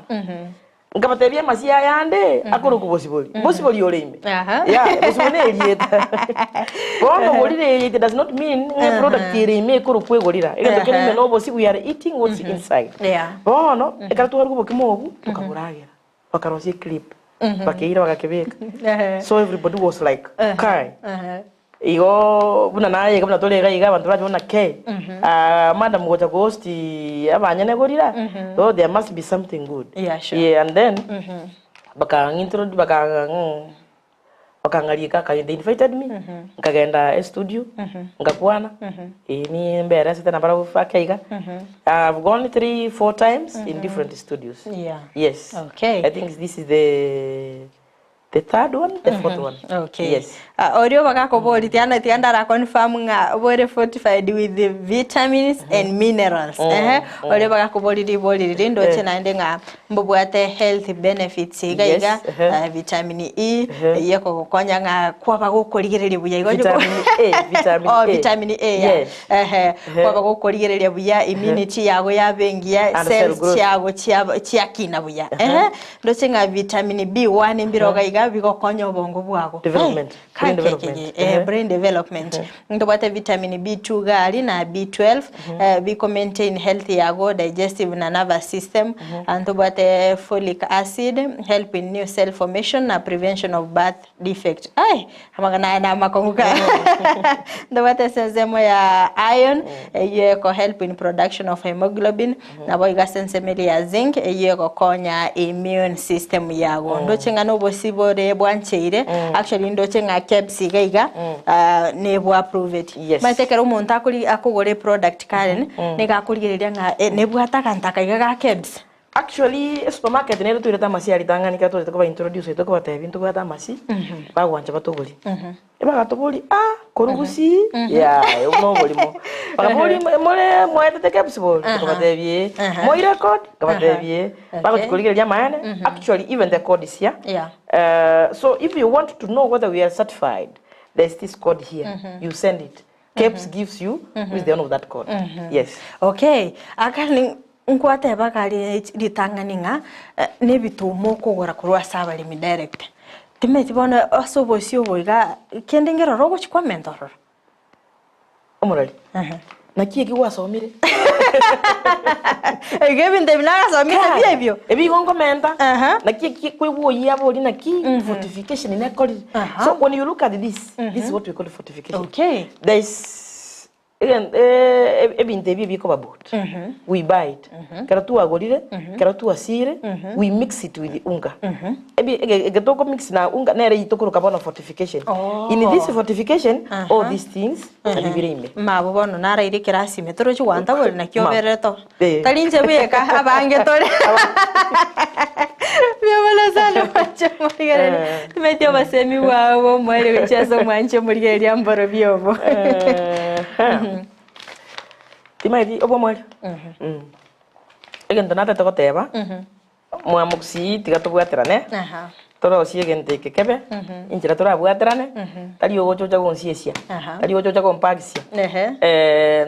Nkabatebia amasio aya ande akorokwa bosibori. Bosibori ore ime. Yeah, bosibori ne erieta. Bono gorilla eye it does not mean ng'a product ere ime ekorokwa egorilla. Egento kere ime nobosi we are eating what's inside. Bono ekero twaruga obokima obwo tokaboragera. Bakarosia eclip. Bakeira bagakebeka. So everybody was like kai. Igo buna naye iga buna tore iga iga abanto barache buna kei madam gocha ko host abanyene gorira so there must be something good. Yeah, sure. Yeah, and then bakang'introdu baka bakang'arika they invited me nkagenda estudio nkakwana eh nimberesete nabarabwo mpaka iga. I've gone 3 4 times in different studios. Yes. Okay. I think this is the third one, the fourth one. Okay. Yes. Ah, oria bagakoboria tiga tiga ndara confirm ng'a bore fortified with the vitamins and minerals. Ehe, oria bagakoboria ribori riri ndoche naende ng'a mbobwate health benefits iga iga vitamin E eyio ekogokonya ng'a kwaba gokorigereria buya igo Vitamin A, vitamin Oh, A. vitamin A ya. Ehe, kwaba gokorigereria buya immunity yago yaba engiya And cell cells growth. chiago chiakina buya. Ehe, ndoche ng'a vitamin B1 mbiroga iga bigokonya obongo bwago. Development. Hey, Brain development. Brain development. Ntobwate vitamin B2 gari na B12 biko maintain health yago digestive na nervous system. Ntobwate folic acid help in new cell formation na prevention of birth defect. Ai, amang'ana aya namakong'u ka. Ntobwate ensemo ya iron eyio eko help in production of hemoglobin nabo iga ase ensemo eria ya zinc eyio egokonya immune system yago. Ndoche ng'a nobosi bore bwancheire actually ndoche ng'a KEBS iga iga nebwa approved. Omanyete ekero omonto akori akogora eproduct Karen nigo akorigereria ng'a nebwate aganto aka iga ga KEBS. Actually esupermarket nere toirete amasi aria ritang'ani ekero twaachete koba introduce tokobatebia ntobwate amasi bagwancha batogorie. Ebagatoboria ah korwa gusii yaya obwo noborimo. Bakaboria more mwaetete KEBS bori? Tokabatebia eh. Moire code? Tokabatebia eh. Bagochi korigereria amaene actually even the code is here. So if you want to know whether we are certified there is this code here you send it. KEBS gives you who is the owner of that code. Yes. Okay. Akani Nkwateba iga ritang'ani ng'a nebituma okogora korwa ase abaremi direct. Timanyeti bono ase obosio obo iga kende ngerore ogochi kwamenta ororo. Omorari, naki eki gwasomire? Iga ebinto ebi nagasomire nabio ebio. Ebi igo nkomenta, naki eki kwaigwa oyio abori naki fortification nekorire. So when you look at this, this is what we call fortification. Okay. There is Ebinto ebi ebikoba bought, we buy it. Ekero twagorire, ekero twasiire, we mix it with unga. Ebi ege ege toko mix na unga nere eywo tokoroka bono fortification. In this fortification, all these things nabio bire ime. Mabo bono naraire ekerasi ime torochi gwantabori naki Ma- oberete oo. Eh. Tari inche bweka abange tore. Mbuya mono sana mwanche omorigereria. Eh. Timanyeti obosemi bwao bwa omoerio gochia ase omwanche omorigereria mborobio obo. Timanyeti obwa omoerio? Egento natete goteba, Mwamogusii tiga tobwaterane, torosie egento eke kebe, enchera torabwaterane, tari ogocha ocha gonsiesia, tari ogocha ocha gompagisia,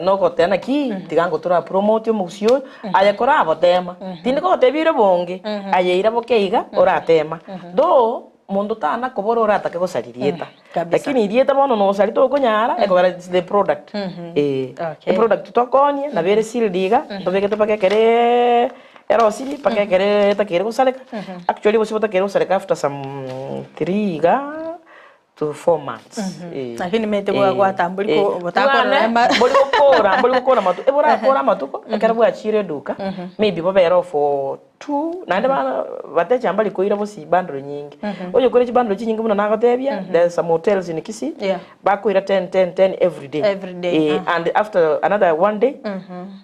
nogoteba naki tiga ngo tora promote omogusii oyo, aye korabotema, tindi kogotebia ire bonge, aye ira boke iga oratema, though monto tana kobora oratake gosaria rieta, lakini rieta bono nosaria tokonyara ekogera it's the product, eh, eproduct tokoonia nabo ere sealed iga, ntobegete mpaka ekereeee erosirie mpaka ekere etakeire gosareka, actually obosie botakeire gosareka after some 3 iga to 4 months, eh. Lakini omanyete bwa gwatambori ko botakorora Bwane mbori gokora mbori gokora amatuko, eborakore amatuko ekero bwachire eduka maybe bobere oo for 2 naende ba batecha mbari koira bosie bundle nyinge, onye koira chibundle chinyinge buna nagotebia there is some hotels in Kisii bakoira 10 10 10 every day, Every day, eh, and after another one day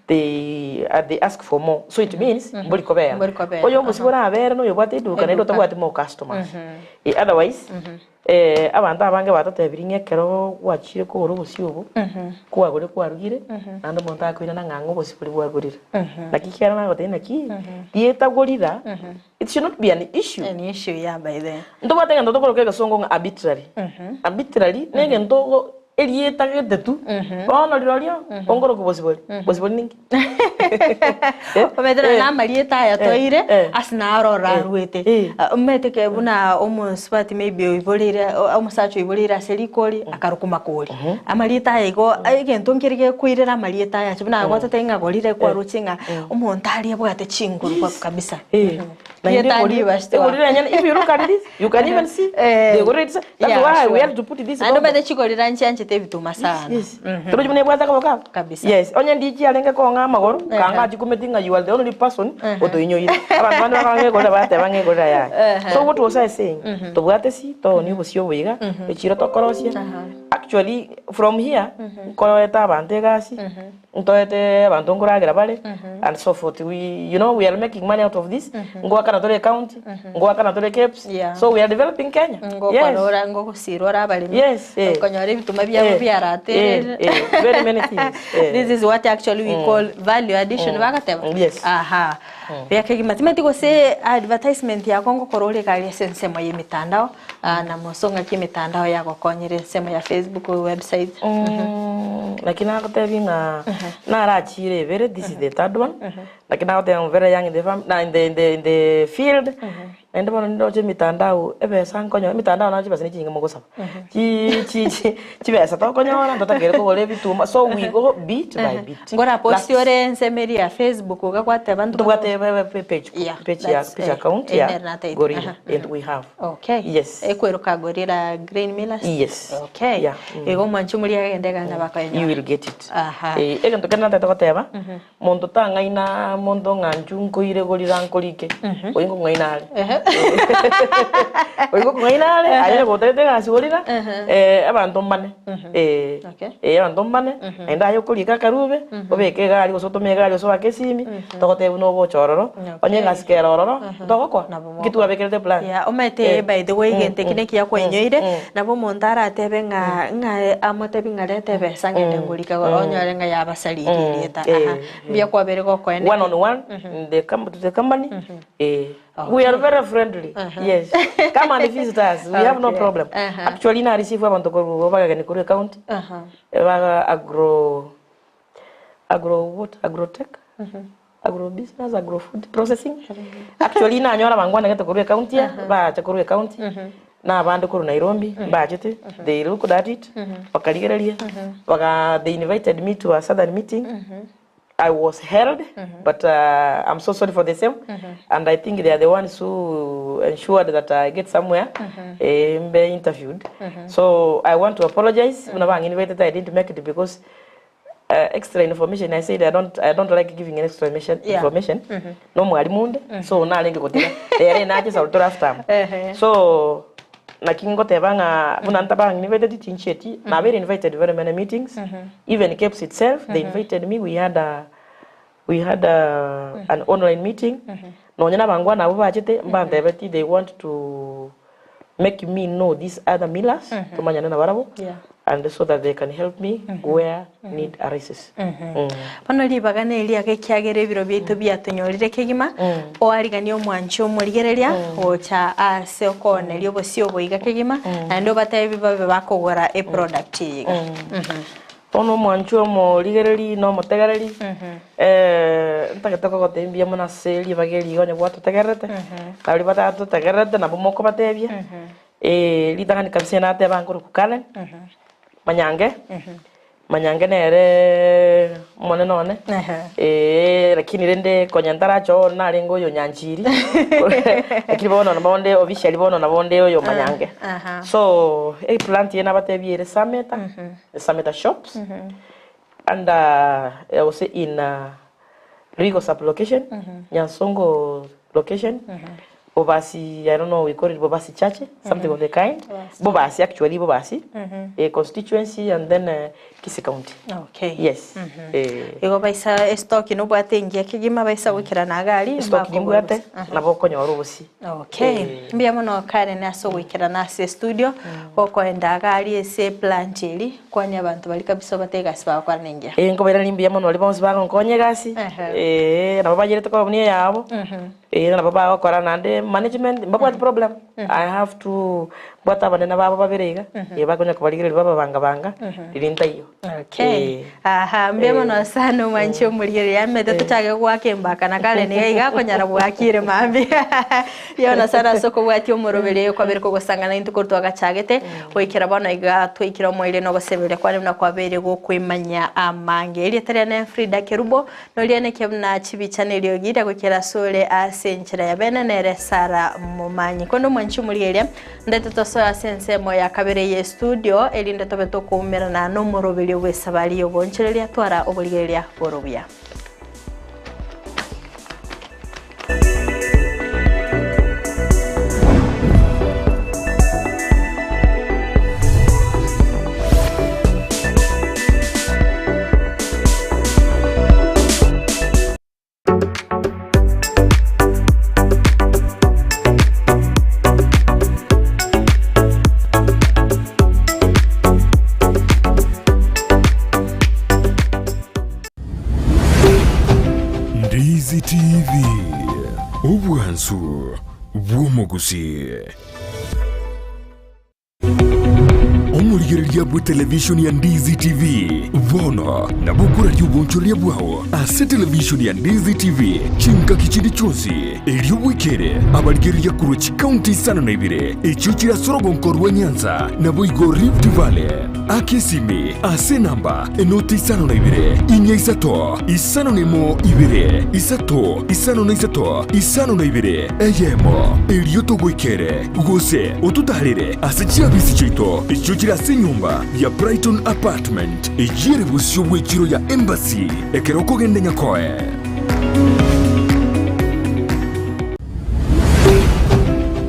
they they ask for more so it means mbori kobera Mbori kobera, oyo omosie borabere na oyobwate eduka naende Eduka. otabwati more customers Eh, otherwise abanto abange batotebirie ng'a ekero gwachire kogora obosie obo, kwagorire kwarugire, naende omonto akoirana ng'a ang'e obosie boria bwagorire. Naki ekiagera nagotebia naki, rietagorira, it should not be an issue. An issue, yeah, by the. Ntobwate egento tokoroka egesongo ng'a arbitrary. Arbitrary, na egento ogo erieta gete tu, bono rirorio, ongoroka obosie boria, bosie boria ninki? Omanyete nonye na amarieta aya toire ase naro orarwete. Omanyete ke buna omosubati maybe oiboreire omosacha oiboreire ase rikori akarokwa makori. Amarieta aya igo egento nkere gekoirera amarieta aya ache buna gwatotebia ng'a gorire kwaroche ng'a omonto aria abwate chinguru kabisa. Naende Rieta egorire ndibachete egorire enyene if you look at this you can even see Eh. the egorire it's that's Yeah, why we sure. have to put this Naende logo. omanyete chigorera nchianchete ebituma sana. Yes. Torochi buna ebwate akaboko aka? Kabisa. Yes. Onye ndichi yarenge kong'a amagoro, kanga achikumeti ng'a you are the only person otoinyoire. Abanto bande bakaba ng'egorera bateba ng'egorera yaya. So what was I saying? Tobwate si, toonie obosio obo iga, echiro tokorosia. Actually from here, nkoeta abanto egasi, Ntoete abanto nkoragera bare and so forth we you know we are making money out of this ngoakana tore ecounty ngoakana tore KEBS Yeah. so we are developing Kenya yes Ngokora ngogosirwa ore abaremi Yes, eh. okonyora ebituma biabo Eh, biaraterire eh, eh, very many things, eh. This is what actually we call value addition bagateba Yes. aha Buya kegima timanyeti gose advertisement yako ngokora ore iga aria ase ensemo ya emitandao Ah, na moso ng'aki emetandao yagokonyire ensemo ya Facebook, website. Naki nagotebia ng'a narachire ibere, this is the third one, naki nagotebia I'm very young in the fam- na in the, in the, in the field, naende bono nindoche emitandao ebesa nkonyora, emitandao naye chibesa nechinyinge mogosaba, chi chi chi chibesa tokonyora ntotakeire kogora ebituma, so we go bit by bit. Ngora post Last- ore ensemo eria ya Facebook iga gwateba nto Ntobwate page, Yeah, page ya that's, page eh, account eh, ya nere nataete. Gorilla Aha. and we have. Okay. Yes. Ekweroka Gorilla Grain Millers? Yes. Okay. Yeah. Igo omwanchi omoria agende eganda bakoenyora. You will get it. Aha. Eh, egento kende natete goteba, monto tang'aina monto ng'a inchu nkoire gorira nkorike, oyo nkong'aina are. Oyo nkong'aina are, aye onye gotagete egasi gorira, eh, abanto mbane. Eh, Okay. eh, abanto mbane, naende aye okorika akarube, obeke egari gose otome egari gose oake esimi, togotebia buna ogocha ororo, onye egasi kere ororo, togokoa. Nki twabekerete plan? Yeah, omanyete Eh. by the way egento eki nekiya kwainyoire, nabo omonto aratebe ng'a ng'a amotebi ng'a reta ebesa ng'ende ngorike onyore ng'a yabasaririe erieta. Aha. Mbuya kwabere gokoeneki. One on one, in the com- to the company, eh, we are very friendly. Yes. Come and visit us. We have no Okay. problem. Actually, na receive abanto korwa abageni korwa ecounty. Baga agro agro what? Agrotech. Agro business, agro food processing. Actually nanyora bangwanegete korwa ecounty eye, bacha korwa ecounty, na abande korwa Nairobi, mbachete, they looked at it, bakarigereria, baga they invited me to a southern meeting. I was held, but I'm so sorry for the same. And I think they are the ones who ensured that I get somewhere, eh, mbe interviewed. So I want to apologize. Buna bang'invited, I didn't make it because extra information I said I don't like giving extra information information no mwalimu onde so narenge gotiga ere nache sautore after so naki ngoteba ng'a buna ntabang'invited tinchieti nabere invited very many meetings even KEBS itself they invited me we had a, an online meeting nonya nabangwana nabo bachete mbantebeti they want to make me know these other millers tomanyane nabarabwo and so that they can help me where need arises. Bono ribaga neriaga ekiagera ebiro biaito biatonyorire kegima, oariganie omwanchi omorigereria gocha ase okooneria obosio obo iga kegima, naende obatebi babe bakogora eproduct eye iga. Bono omwanchi omorigereri na omotegereri, ntagete kogotebia mbuya mono ase ribaga eri iga onye gwatotegererete, baria batatotegererete nabo mokobatebia, ritang'ani kabisa nateba nkorokwa Karen, Manyange, Manyange nere omonene one, lakini rende konya ntaracha oo narenge oyo Nyanchiri, lakini bono nabo onde officially bono nabo onde oyo Manyange. So, eplant eye nabatebie ere Sameta, Sameta shops, under gose in Rigo sub location, Nyansongo location, Bobasi I don't know we call it Bobasi Church, something of the kind. Bobasi actually Bobasi, a constituency and then Kisii County. Yes. Igo baisa estock nobwate engiya kegima baisa goikerana iga aria Stock nimbwate nabo okonyora obosie. Okay. Mbuya mono Karen ase ogoikerana ase estudio gokoenda iga aria ase eplant eria kwania abanto baria kabisa obate egasi bagokora nengiya. Eh nkobairaneria mbuya mono baria bonsi bagonkonya egasi, nabo bayerete koba buna eyabo, nabo bagokora naende management mbabwati problem, I have to mbwate abanene babo babere iga, bakonya kobarigereria bababanga banga riria ntaiyo. Okay. Aha, mbuya mono sana omwanchi omorigereria amete tochake goaka embaka na Karen iga iga akonyara bwakire mambia. Mbuya mono sana ase okobwatia omoroberi oyo kwabere kogosangana intwe korwa twagachagete goikera bono iga twaikire omoerio na ogosemeria kwane buna kwabeire gokoimanya amange. Erieta riane Frida Kerubo, norianeke buna chibicha na eriogi riria goikera asore ase enchera ya bene nere Sarah Momanyi. Korende omwanchi omorigereria Ndete tosoe ase ensemo ya kabere y'estudio, erinde tobe tokoumerana nomoroberio bw'esabari y'ogoonchoreria twara oborigereria bore obuya. Ndizi TV, obwansu bw'omogusii. Omorigereria bw'etelevishoni ya Ndizi TV bono nabo okoraria obonchoreria bwao ase televishoni ya Ndizi TV chingaki chinde chionsi, erio bwekere abarigereria korwa chikaunti isano na ibere echio chire ase orogonko rwa Nyanza naboigo Rift Valley. Aka esimi ase enamba enoti isano na ibere, inya isato, isano na emo ibere, isato, isano na isato, isano na ibere, eyemo, erio togoikere, gose ototaarere ase chiabisi chiaito echio chire ase enyomba ya Brighton Apartment, eyio ere bosio bw'echiro ya Embassy, ekero okogenda Nyakoe.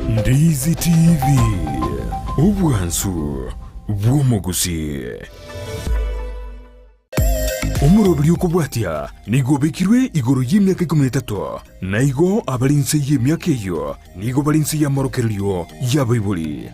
Ndizi TV, obwansu bw'omogusii. Omoroberi okobwatia nigo obekirwe igoro y'emiaka ikomi na etato, na igo abare inse y'emiaka eyio nigo bare inse y'amorokererio y'abaibori.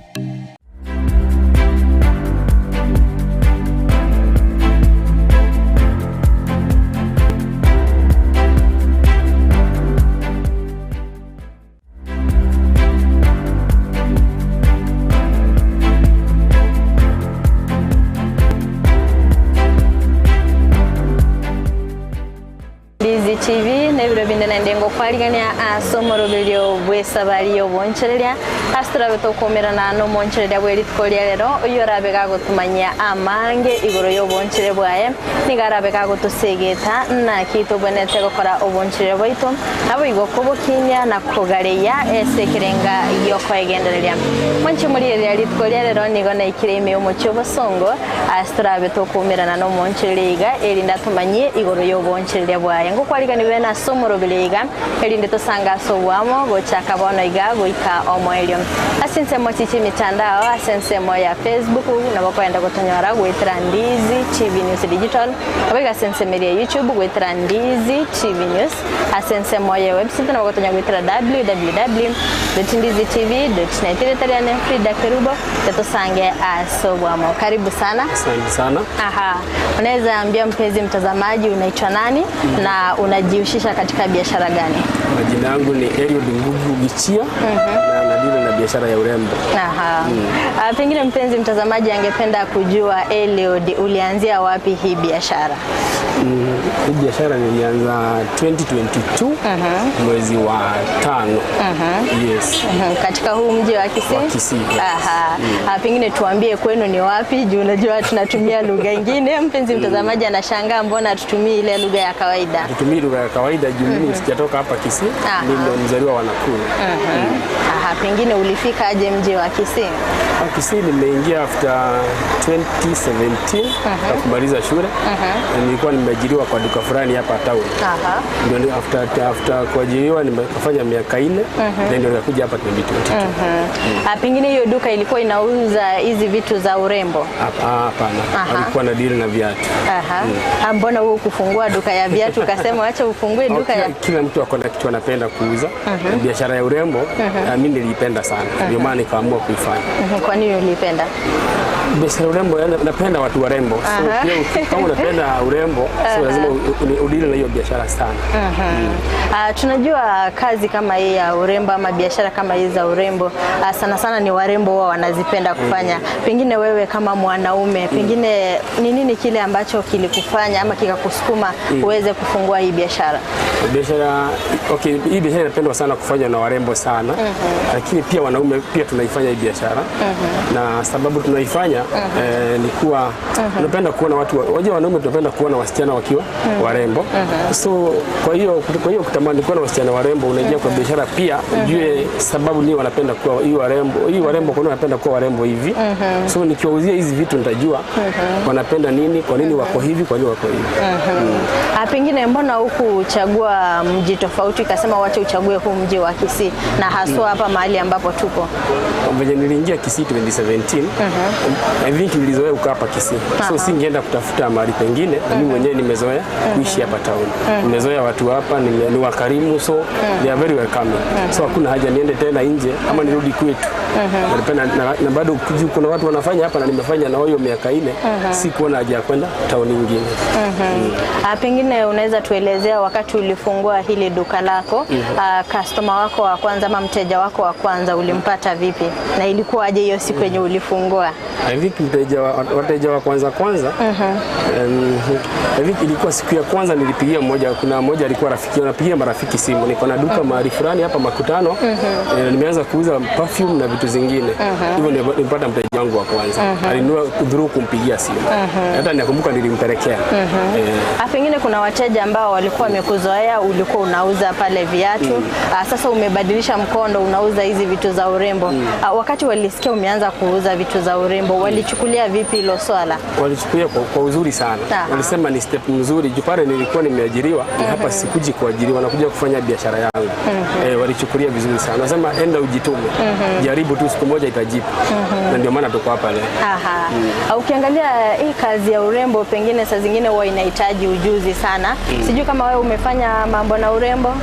Ndizi TV. Nebiro binde naende ngokwarigania ase omoroberio bw'esabari y'obonchoreria, ase torabe tokoumerana nomonchoreria bwe rituko ria rero, oyio orabe gagotomanyia amange igoro y'obonchoreria bwaye, nigo arabe gagotosegeta naki tobwenerete gokora obonchoreria bwaito, naboigo kobokinia na kogareia ase ekerenga gi'okoegendereria. Mwanche morigereria rituko ria rero nigo naikire ime y'omochie obosongo, Ase torabe tokoumerana nomoonchoreria iga, erinde atomanyie igoro y'oboonchoreria bwaye. Ngokwariganigwe bene ase omoroberio iga, erinde tosange ase oboamo, gochaka bono iga goika omoerio. Ase ensemo chiche emitandao, ase ensemo ya Facebook, nabo okogenda gotonyora goetera Ndizi TV News Digital, naboigo ase ensemo eria ya YouTube goetera Ndizi TV News, Ase ensemo ye website nabo gotonya goetera www.ndizitv.net. Erieta riane Frida Kerubo, totosange ase obwamo. Karibu sana. Asante sana. Aha. Unaweza ambia mpenzi mtazamaji unaitwa nani na unajihusisha katika biashara gani? Majina yangu ni Eliud Ngugu Gichia na nadili na biashara ya urembo. Aha. Ah, pengine mpenzi mtazamaji angependa kujua Eliud, ulianzia wapi hii biashara? Hii biashara nilianza 2022 mwezi wa tano. Yes. Katika huu mji wa Kisii? Wa Kisii, yes. Aha. Ah, pengine tuambie kwenu ni wapi juu unajua tunatumia lugha ingine. Mpenzi mtazamaji anashangaa mbona hatutumii ile lugha ya kawaida. Tutumii lugha ya kawaida juu mimi sijatoka hapa Kisii, Aha. mimi ndo mzaliwa wa Nakuru. Aha, pengine ulifika aje mji wa Kisii? Hapa Kisii nimeingia after 2017 na kumaliza shule. Na nilikuwa nimeajiriwa kwa duka fulani hapa town. Aha. Ndio ni after, after kuajiriwa nimefanya miaka nne then ndio nikakuja hapa 2022. Ah, pengine hiyo duka ilikuwa inauza hizi vitu za urembo. Hapa- Hapana, Aha. walikuwa na deal na viatu. Aha. Ah, mbona wewe kufungua duka ya viatu ukasema wacha ufungue duka Kila, ya kila mtu ako na kitu anapenda kuuza. Biashara ya urembo mm mimi niliipenda sana, ndio maana nikaamua kuifanya. Kwa nini ulipenda? Biashara ya urembo, yani, napenda watu warembo, so Aha. pia uki- kama unapenda urembo so lazima udili na hiyo biashara sana. Ah, tunajua kazi kama hii ya urembo ama biashara kama hii za urembo ah, sana sana ni warembo huwa wanazipenda kufanya. Pengine wewe kama mwanaume, pengine ni nini kile ambacho kilikufanya ama kikakusukuma uweze kufungua hii biashara? Biashara okay, hii biashara inapendwa sana kufanywa na warembo sana, lakini pia wanaume pia tunaifanya hii biashara na sababu tunaifanya ni kuwa tunapenda kuona watu, wajua wanaume tunapenda kuona wasichana wakiwa warembo so kwa hiyo kwa hiyo kutamani kuona wasichana warembo, unaingia kwa biashara pia ujue sababu nini wanapenda kuwa hii warembo, hii warembo, kwa nini wanapenda kuwa warembo hivi. So nikiwauzia hizi vitu nitajua wanapenda nini, kwa nini wako hivi, kwa nini wako hivi. Ah, pengine mbona hukuchagua mji tofauti ukasema wacha uchague huu mji wa Kisii na haswa hapa mahali ambapo tupo? Venye niliingia Kisii 2017 I think nilizoea kukaa hapa Kisii, so singeenda kutafuta mahali pengine. Na mimi mwenyewe nimezoea kuishi hapa town, nimezoea watu hapa, ni wakarimu, so they are very welcoming, so hakuna haja niende tena nje ama nirudi kwetu. Napenda na bado juu kuna watu wanafanya hapa na nimefanya na hiyo miaka ine, si kuona haja ya kwenda town nyingine. Ah, pengine unaweza tuelezea wakati ulifungua hili duka lako, ah, customer wako wa kwanza ama mteja wako wa kwanza ulimpata vipi na ilikuwa aje hiyo siku yenye ulifungua? I think wateja wa kwanza kwanza, I think ilikuwa siku ya kwanza nilipigia mmoja, kuna mmoja alikuwa rafiki, napigia marafiki simu, niko na duka mahali fulani hapa Makutano, nimeanza kuuza perfume na vitu zingine hivyo, ndio nilipata mteja wangu wa kwanza, alinunua through kumpigia simu, hata nakumbuka nilimpelekea Ah, pengine kuna wateja ambao walikuwa wamekuzoea, ulikuwa unauza pale viatu ah, sasa umebadilisha mkondo, unauza hizi vitu za urembo ah, wakati walisikia umeanza kuuza vitu za urembo walichukulia vipi hilo swala? Walichukulia kwa uzuri sana. Aha. Walisema ni step mzuri juu pale nilikuwa nimeajiriwa na hapa sikuji kuajiriwa, nakuja kufanya biashara yangu. Walichukulia vizuri sana, nasema enda ujitume, jaribu tu, siku moja itajipa. Na ndio maana tuko hapa leo. Aha. Ah, Ukiangalia hii kazi ya urembo pengine saa zingine huwa inahitaji ujuzi sana. Sijui kama wewe umefanya mambo na urembo.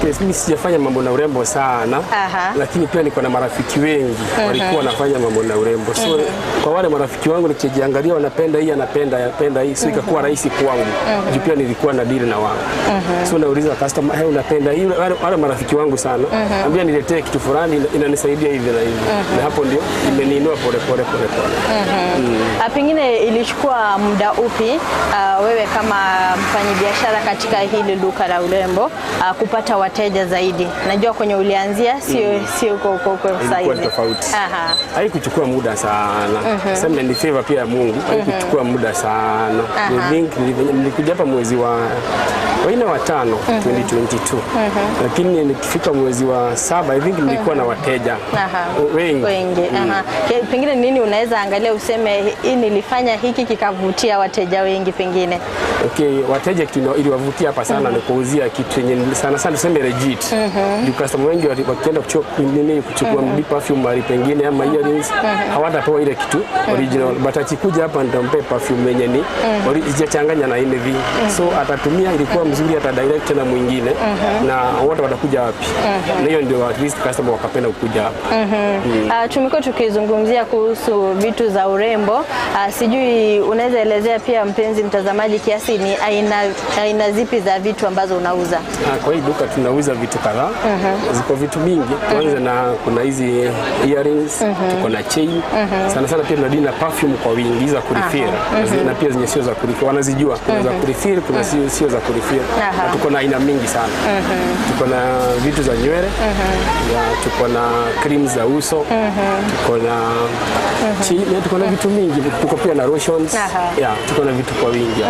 Okay, mimi sijafanya mambo na urembo sana. Aha. Lakini pia niko na marafiki wengi walikuwa wanafanya mambo na urembo. So kwa wale marafiki wangu nikijiangalia wanapenda hii, anapenda, anapenda hii, so ikakuwa rahisi kwangu. Juu pia nilikuwa na deal na wao. So nauliza customer, hey, unapenda hii? Wale, wale marafiki wangu sana. Ambia niletee kitu fulani inanisaidia hivi na hivi. Na hapo ndio imeniinua pole pole pole pole. Ah, Pengine ilichukua muda upi wewe kama mfanyabiashara katika hili duka la urembo kupata wateja zaidi? Najua kwenye ulianzia sio sio huko huko huko Ilikuwa saizi. tofauti. Aha. Haikuchukua muda sana. Sema ni favor pia ya Mungu. Haikuchukua muda sana. Aha. I think nilikuja hapa mwezi wa wa nne wa tano 2022. Lakini nikifika mwezi wa saba I think nilikuwa na wateja Aha. wengi. Wengi. Aha. Pengine nini unaweza angalia useme hii nilifanya hiki kikavutia wateja wengi pengine? Okay, wateja kitu iliwavutia hapa sana ni kuuzia kitu yenye sana sana tuseme legit. Juu customer wengi wakienda kuchukua nini kuchukua mm perfume mahali pengine ama earrings hawatapewa ile kitu original, but akikuja hapa nitampea perfume yenye ni ijachanganya na anything. So atatumia ilikuwa mzuri, ata direct na mwingine na wote watakuja wapi? Na hiyo ndio at least customer wakapenda kukuja hapa. Tumekuwa tukizungumzia kuhusu vitu za urembo. Sijui unaweza elezea pia mpenzi mtazamaji kiasi ni aina, aina zipi za vitu ambazo unauza? Kwa hii duka tunauza vitu kadhaa. Ziko vitu mingi. Tuanze na kuna hizi earrings, tuko na chain. Sana sana pia tunadili na perfume kwa wingi za kurefill. Na pia zenye sio za kurefill. Wanazijua. Kuna za kurefill, kuna sio za kurefill. Na tuko na aina mingi sana. Tuko na vitu za nywele, ya, tuko na cream za uso, tuko na chain, tuko na vitu mingi. Tuko pia na lotions. Ya, tuko na vitu kwa wingi.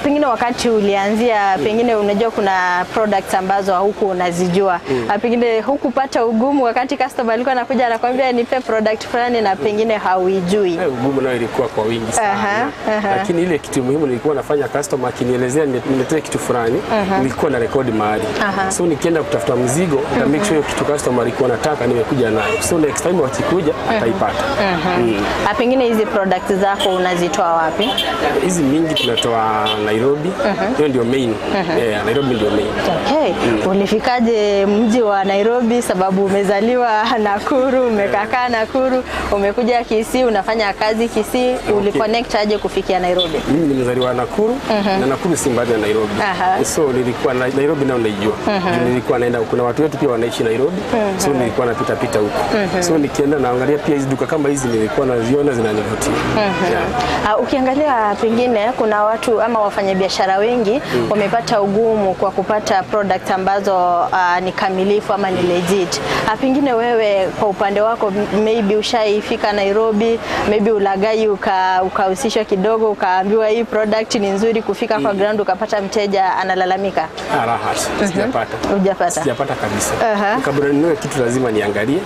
Pengine wakati ulianzia, pengine unajua kuna products ambazo huku unazijua. Pengine hukupata ugumu wakati customer alikuwa anakuja anakuambia nipe product fulani na pengine hauijui. Ugumu nayo ilikuwa kwa wingi sana. Aha, aha. Lakini ile kitu muhimu nilikuwa nafanya, customer akinielezea niletee kitu fulani, nilikuwa na rekodi mahali. So nikienda kutafuta mzigo, nita make sure hiyo kitu customer alikuwa anataka nimekuja nayo. So next time wakikuja ataipata. Pengine hizi products zako unazitoa wapi? Hizi mingi tunatoa Nairobi. Hiyo ndio main. Yeah, Nairobi ndio main. Okay. Ulifikaje mji wa Nairobi? Sababu umezaliwa Nakuru, umekakaa Nakuru, umekuja Kisii, unafanya kazi Kisii, uliconnect aje kufikia Nairobi? Mimi nimezaliwa Nakuru na Nakuru si mbali na Nairobi. Aha. So nilikuwa na, Nairobi nao naijua. Juu nilikuwa naenda, kuna watu wetu pia wanaishi Nairobi. So nilikuwa napita pita huko. So nikienda naangalia pia hizi duka kama hizi nilikuwa naziona zinanivutia. Yeah. Ukiangalia pengine kuna watu ama wafanyabiashara wengi wamepata ugumu kwa kupata product ambazo ni kamilifu ama ni legit. Pengine wewe kwa upande wako maybe ushaifika Nairobi, maybe ulagai ukahusishwa kidogo, ukaambiwa hii product ni nzuri, kufika kwa ground ukapata mteja analalamika. Raha, sijapata. Hujapata? Sijapata kabisa. Kabla ninunue kitu lazima niangalie.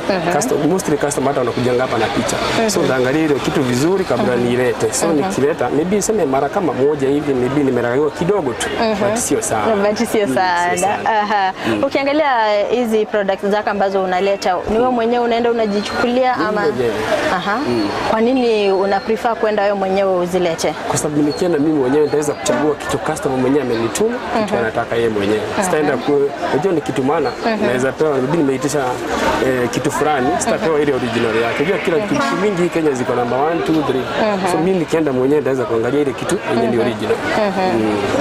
Mostly customer hata wanakujanga hapa na picha. So nitaangalia ile kitu vizuri kabla niilete. So nikileta maybe sema mara kama moja hivi maybe nimeragaiwa kidogo tu. But sio sana. But sio sana. Aha. Ukiangalia hizi products zako ambazo unaleta, ni wewe mwenyewe unaenda unajichukulia ama? mwenyewe. Aha. Kwa nini una prefer kwenda wewe mwenyewe uzilete? Kwa sababu nikienda mimi mwenyewe nitaweza kuchagua kitu customer mwenyewe amenituma, kitu anataka yeye mwenyewe. Sitaenda ku unajua nikitumana naweza pewa maybe nimeitisha kitu fulani, sitapewa ile original yake. Unajua kila kitu mingi hii Kenya ziko number 1 2 3. So mimi nikienda mwenyewe nitaweza kuangalia ile kitu yenye ni original.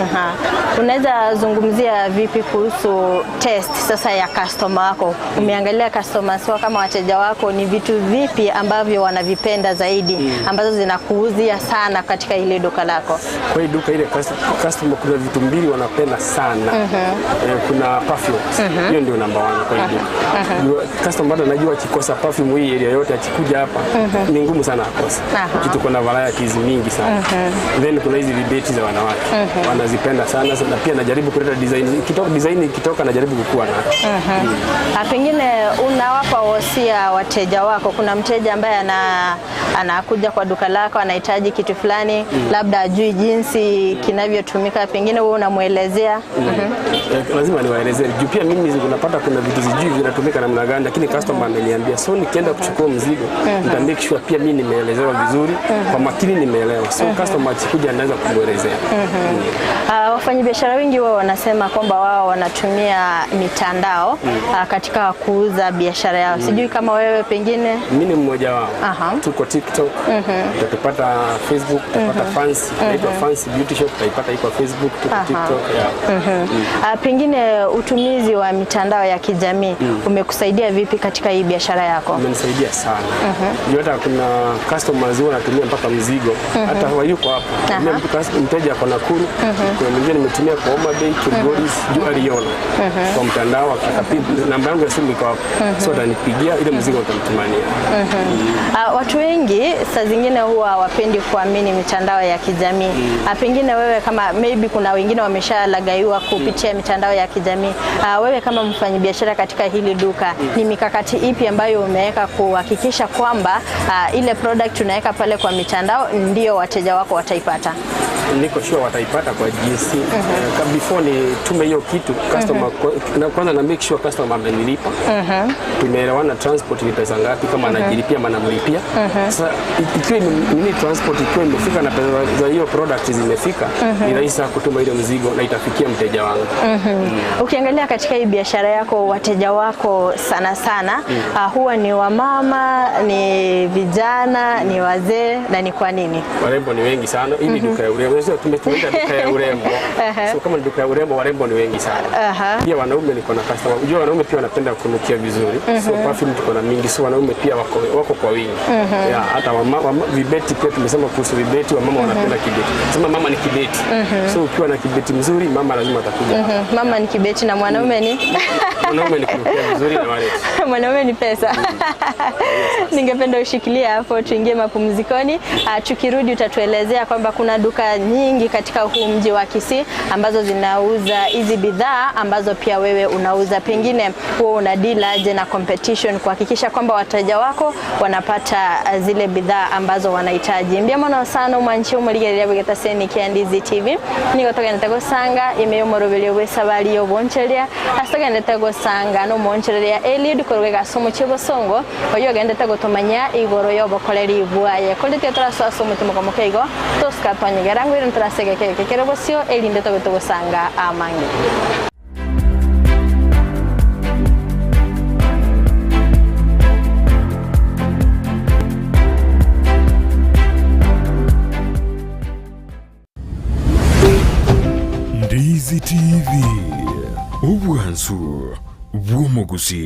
Aha. Unaweza zungumzia vipi kuhusu test sasa ya customer wako? Umeangalia customers wako kama wateja wako ni vitu vipi ambavyo wanavipenda zaidi ambazo zinakuuzia sana katika ile duka lako? Kwa hii duka ile customer kuna vitu mbili wanapenda sana. Kuna perfume. Hiyo ndio number 1 kwa hii duka. Jua, Customer bado anajua akikosa perfume hii area yote akikuja hapa ni ngumu sana akose. Kitu kuna varieties mingi sana. Then kuna hizi vibeti za wanawake. Wanazipenda sana na pia najaribu kuleta design. Ikitoka design ikitoka najaribu kukua nayo. Pengine unawapa wosia wateja wako. Kuna mteja ambaye anakuja kwa duka lako anahitaji kitu fulani, labda ajui jinsi kinavyotumika, pengine wewe unamwelezea unamwelezea. Eh, lazima niwaelezee juu pia mimi unapata kuna vitu sijui vinatumika namna gani, lakini customer ameniambia, so nikienda kuchukua mzigo nita make sure pia mimi nimeelezewa vizuri kwa makini, nimeelewa so customer akikuja anaweza kumwelezea. Wafanyabiashara wengi wao wanasema kwamba wao wanatumia mitandao katika kuuza biashara yao. Sijui kama wewe pengine. Mimi ni mmoja wao. Aha. Tuko TikTok, utatupata Facebook, utapata Fancy, inaitwa Fancy Beauty Shop, utaipata iko Facebook, tuko TikTok yeah. Pengine utumizi wa mitandao ya kijamii umekusaidia vipi katika hii biashara yako? Imenisaidia sana. Juu hata kuna customers huwa wanatumia mpaka mzigo hata hayuko hapa. Tumia mtu cus- mteja ako Nakuru, kuna mwingine nimetumia kwa Homa Bay, Kilgoris, juu aliona kwa mtandao akapiga namba yangu ya simu iko hapo, so atanipigia ile mzigo nitamtumania. Watu wengi saa zingine huwa hawapendi kuamini mitandao ya kijamii. Pengine wewe kama maybe kuna wengine wameshalagaiwa kupitia mitandao ya kijamii. Wewe kama mfanyabiashara katika hili duka, ni mikakati ipi ambayo umeweka kuhakikisha kwamba ile product unaweka pale kwa mitandao ndio wateja wako wataipata? Niko sure wataipata kwa jinsi eh, before ni tume hiyo kitu customer na kwanza na make sure customer amenilipa tumeelewana transport ni pesa ngapi, kama anajilipia ama namlipia. Sasa ikiwa nini transport ikiwa imefika na pesa za hiyo product zimefika, ni rahisi sana kutuma ile mzigo na itafikia mteja wangu. Ukiangalia katika hii biashara yako, wateja wako sana sana huwa ni wamama, ni vijana, ni wazee na ni kwa nini? Warembo ni wengi sana. Hii ni duka ya urembo. Unajua tumeenda duka ya urembo. So kama ni duka ya urembo, warembo ni wengi sana. Pia wanaume niko na customer. Unajua wanaume pia wanapenda kunukia vizuri. So perfume tuko na mingi. So wanaume pia wako kwa wingi. Yeah, hata vibeti pia tumesema kuhusu vibeti, wamama wanapenda kibeti. Sema mama ni kibeti. So ukiwa na kibeti mzuri, mama lazima atakuja. Mama ni kibeti na mwanaume ni Mwanaume ni kunukia vizuri na wallet. mwanaume ni pesa. Ningependa ushikilie hapo, tuingie mapumzikoni. Tukirudi utatuelezea kwamba kuna duka nyingi katika huu mji wa Kisii ambazo zinauza hizi bidhaa ambazo pia wewe unauza. Pengine wewe una deal aje na competition kuhakikisha kwamba wateja wako wanapata zile bidhaa ambazo wanahitaji. Mbiamono sana umwanchi umuligereria bwegetaseni kia Ndizi TV nigo togendete gosanga ime yomoroberio bwe esabari ya obonchereria ase togendete gosanga na omonchereria Eliud korwa egase omochie bosongo oyo ogendete gotomanya igoro ya obokoreri bwaye korende tiga torasoa ase omotumo moke igo tosika twanyegera ngwire ntorasegeke geke kere bosio erinde tobe togosanga amange. Ndizi TV, obwansu bw'omogusi.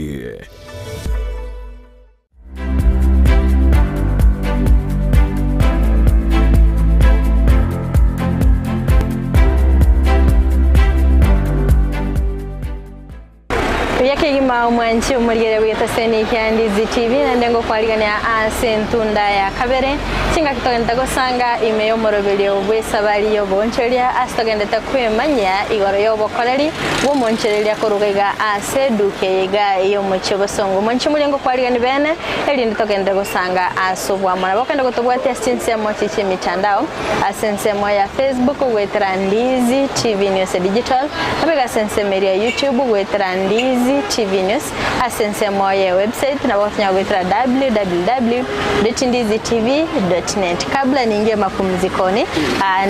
Yakegima omwanchi omorigere bwetaseni kia Ndizi TV naende ngokwarigania ase entunda ya kabere chingaki togendete gosanga ime yomoroberio bwa esabari ya obonchereria ase togendete kwemanya igoro ya obokoreri bwa omonchereria koruga iga ase eduka eye iga ya omochie bosongo omonche omoria ngokwarigani bene erinde togendete gosanga ase obwamo nabo okende gotobwatia ase chinsemo chichia emitandao ase ensemo ya Facebook gwetera Ndizi TV News Digital nabo iga ase ensemo eria ya YouTube gwetera Ndizi TV News ase ensemo ya website nabo gotonya gwetera www.ndizitv.net. Kabla niingie mapumzikoni,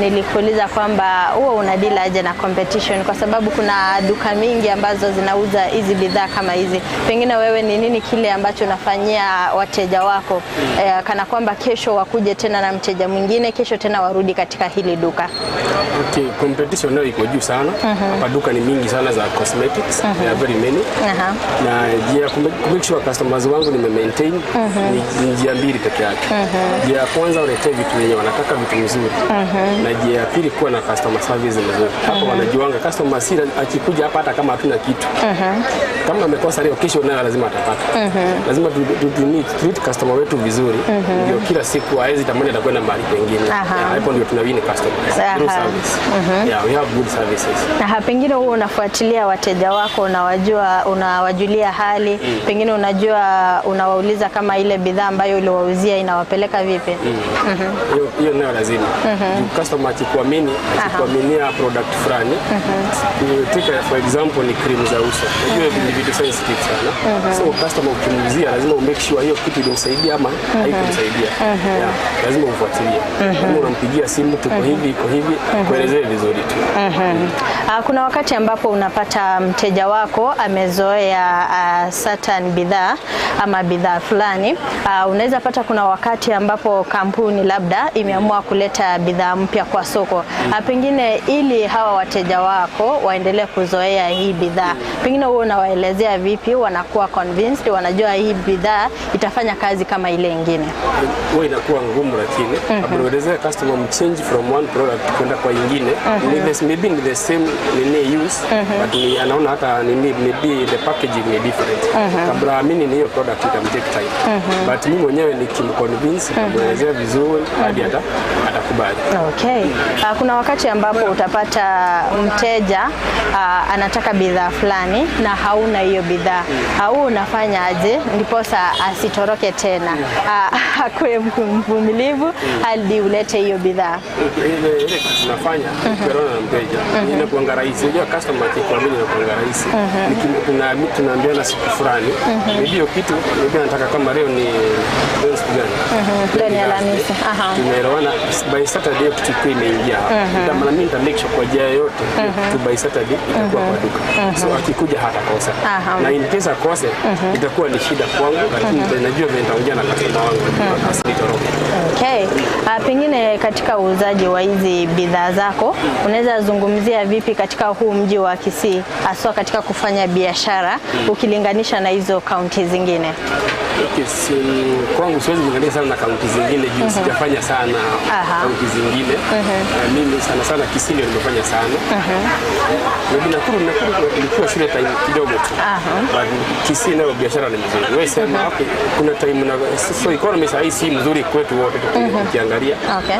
nilikuuliza kwamba huwa una deal aje na competition, kwa sababu kuna duka mingi ambazo zinauza hizi bidhaa kama hizi. Pengine wewe ni nini kile ambacho unafanyia wateja wako kana kwamba kesho wakuje tena na mteja mwingine, kesho tena warudi katika hili duka? Okay, competition nayo iko juu sana. Hapa duka ni mingi sana za cosmetics. There are very many. Na njia ya ku make sure customers wangu nime maintain ni njia mbili peke yake. Njia ya kwanza waletee vitu wenye wanataka, vitu mzuri. Na njia ya pili kuwa na customer service mzuri. Hapo wanajuanga customer si akikuja hapa hata kama hatuna kitu. Kama amekosa leo, kesho nayo lazima atapata. Lazima tu treat customer wetu vizuri. Ndio kila siku haezi tamani atakwenda mahali pengine. Yeah, hapo ndio tuna win customers. Through service. Yeah, we have good services. Aha, pengine huwa unafuatilia wateja wako, unawajua, unawajulia hali pengine unajua unawauliza kama ile bidhaa ambayo uliwauzia inawapeleka vipi? Hiyo hiyo nayo lazima. Juu Customer akikuamini, akikuaminia product fulani, take for example ni cream za uso. Unajua ni vitu sensitive sana. So customer ukimuuzia lazima umake sure hiyo kitu ilimsaidia ama haikumsaidia. Yeah, lazima ufuatilie. Kama unampigia simu tuko hivi iko hivi, kuelezee vizuri tu. Kuna wakati ambapo unapata mteja wako amezoea certain bidhaa ama bidhaa fulani. Unaweza pata kuna wakati ambapo kampuni labda imeamua kuleta bidhaa mpya kwa soko. Pengine ili hawa wateja wako waendelee kuzoea hii bidhaa, pengine wewe unawaelezea vipi wanakuwa convinced, wanajua hii bidhaa itafanya kazi kama ile ingine? Huwa inakuwa ngumu, lakini kabla uelezee customer mchange from one product kwenda kwa ingine, ni the, maybe ni the same nini use, but ni anaona hata nini maybe the packaging ni different. Kabla amini ni hiyo product itamtake time, but mimi mwenyewe nikimconvince, nikamwelezea vizuri hadi ata atakubali. Okay. Kuna wakati ambapo utapata mteja anataka bidhaa fulani na hauna hiyo bidhaa. Au unafanya aje ndiposa asitoroke tena? Akuwe mvumilivu hadi ulete hiyo bidhaa. Ile ile kitu tunafanya tukielewana na mteja inakuanga rahisi. Unajua customer akikuamini inakuanga rahisi. Tunaambiana siku fulani, maybe hiyo kitu maybe anataka kama leo ni leo siku gani? Leo ni Alhamisi. Aha. Tumeelewana by Saturday hiyo kitu ikuwe imeingia hapa. Nita- na mimi nita make sure kwa njia yoyote kitu by Saturday itakuwa kwa duka. So akikuja hatakosa. Na in case akose itakuwa ni shida kwangu, lakini najua vile nitaongea na customer wangu asinitoroke. Okay. Pengine katika uuzaji wa hizi bidhaa zako unaweza zungumzia vipi katika huu mji wa Kisii haswa katika kufanya biashara ukilinganisha na hizo kaunti zingine? Okay, si, kwangu siwezi kuangalia sana na kaunti zingine juu sijafanya sana kaunti zingine. Mimi sana sana Kisii ndio nimefanya sana. Maybe Nakuru nilikuwa shule time kidogo tu. But Kisii nayo biashara ni mzuri. Wewe sema okay, kuna time na so economy saa hii si mzuri kwetu wote tukiangalia.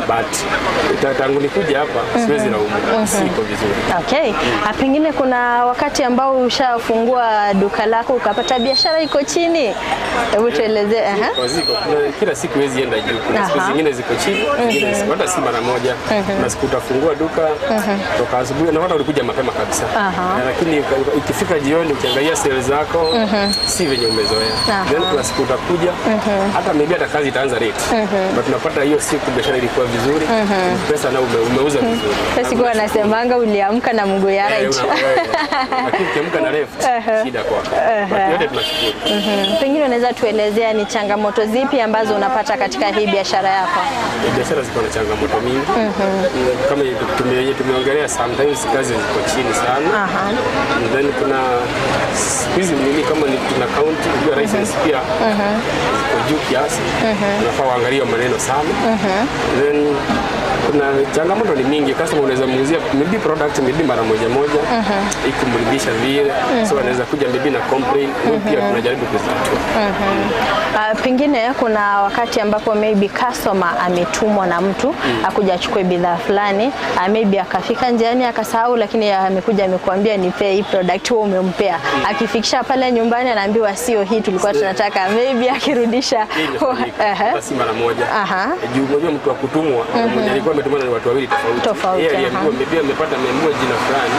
But tangu nikuja hapa siwezi laumu. Siko vizuri. Okay. Pengine kuna wakati ambao ushafungua duka lako ukapata biashara iko chini. Hebu tuelezee. Aha. Ziko, ziko. Kuna, kila siku huwezi enda juu. Kuna siku zingine ziko chini, zingine ziko hata si mara moja. Kuna siku utafungua duka toka asubuhi na hata ulikuja mapema kabisa. Na lakini ikifika jioni ukiangalia sales zako si venye umezoea. Then kuna siku utakuja hata maybe hata kazi itaanza late. But unapata hiyo siku biashara ilikuwa vizuri, pesa na umeuza vizuri. Sasa siku wanasemanga uliamka na mguu ya right. Lakini ukiamka na left shida kwako. But yote tunashukuru. Pengine unaweza tuelezea ni changamoto zipi ambazo unapata katika hii biashara yako? Biashara ziko na changamoto mingi. Kama tumeongelea sometimes kazi ziko chini sana. And then kuna siku hizi nini kama ni tuna county unajua license pia ziko juu kiasi. Unafaa waangalie maneno sana. Then kuna changamoto ni mingi. Customer unaweza muuzia maybe product maybe mara moja moja ikumridhisha vile, so anaweza kuja maybe na complain. Wewe pia tunajaribu kuzitatua. Pengine kuna wakati ambapo maybe customer ametumwa na mtu akuja achukue bidhaa fulani, maybe akafika njiani akasahau, lakini amekuja amekuambia nipe hii product, wewe umempea. Akifikisha pale nyumbani anaambiwa sio hii tulikuwa tunataka, maybe akirudisha. Hii inafanyika. Hata si mara moja. Juu unajua mtu wa kutumwa mwenye alikuwa ametumwa na watu wawili tofauti. Tofauti, Yeye aliambiwa maybe amepata ameambiwa jina fulani.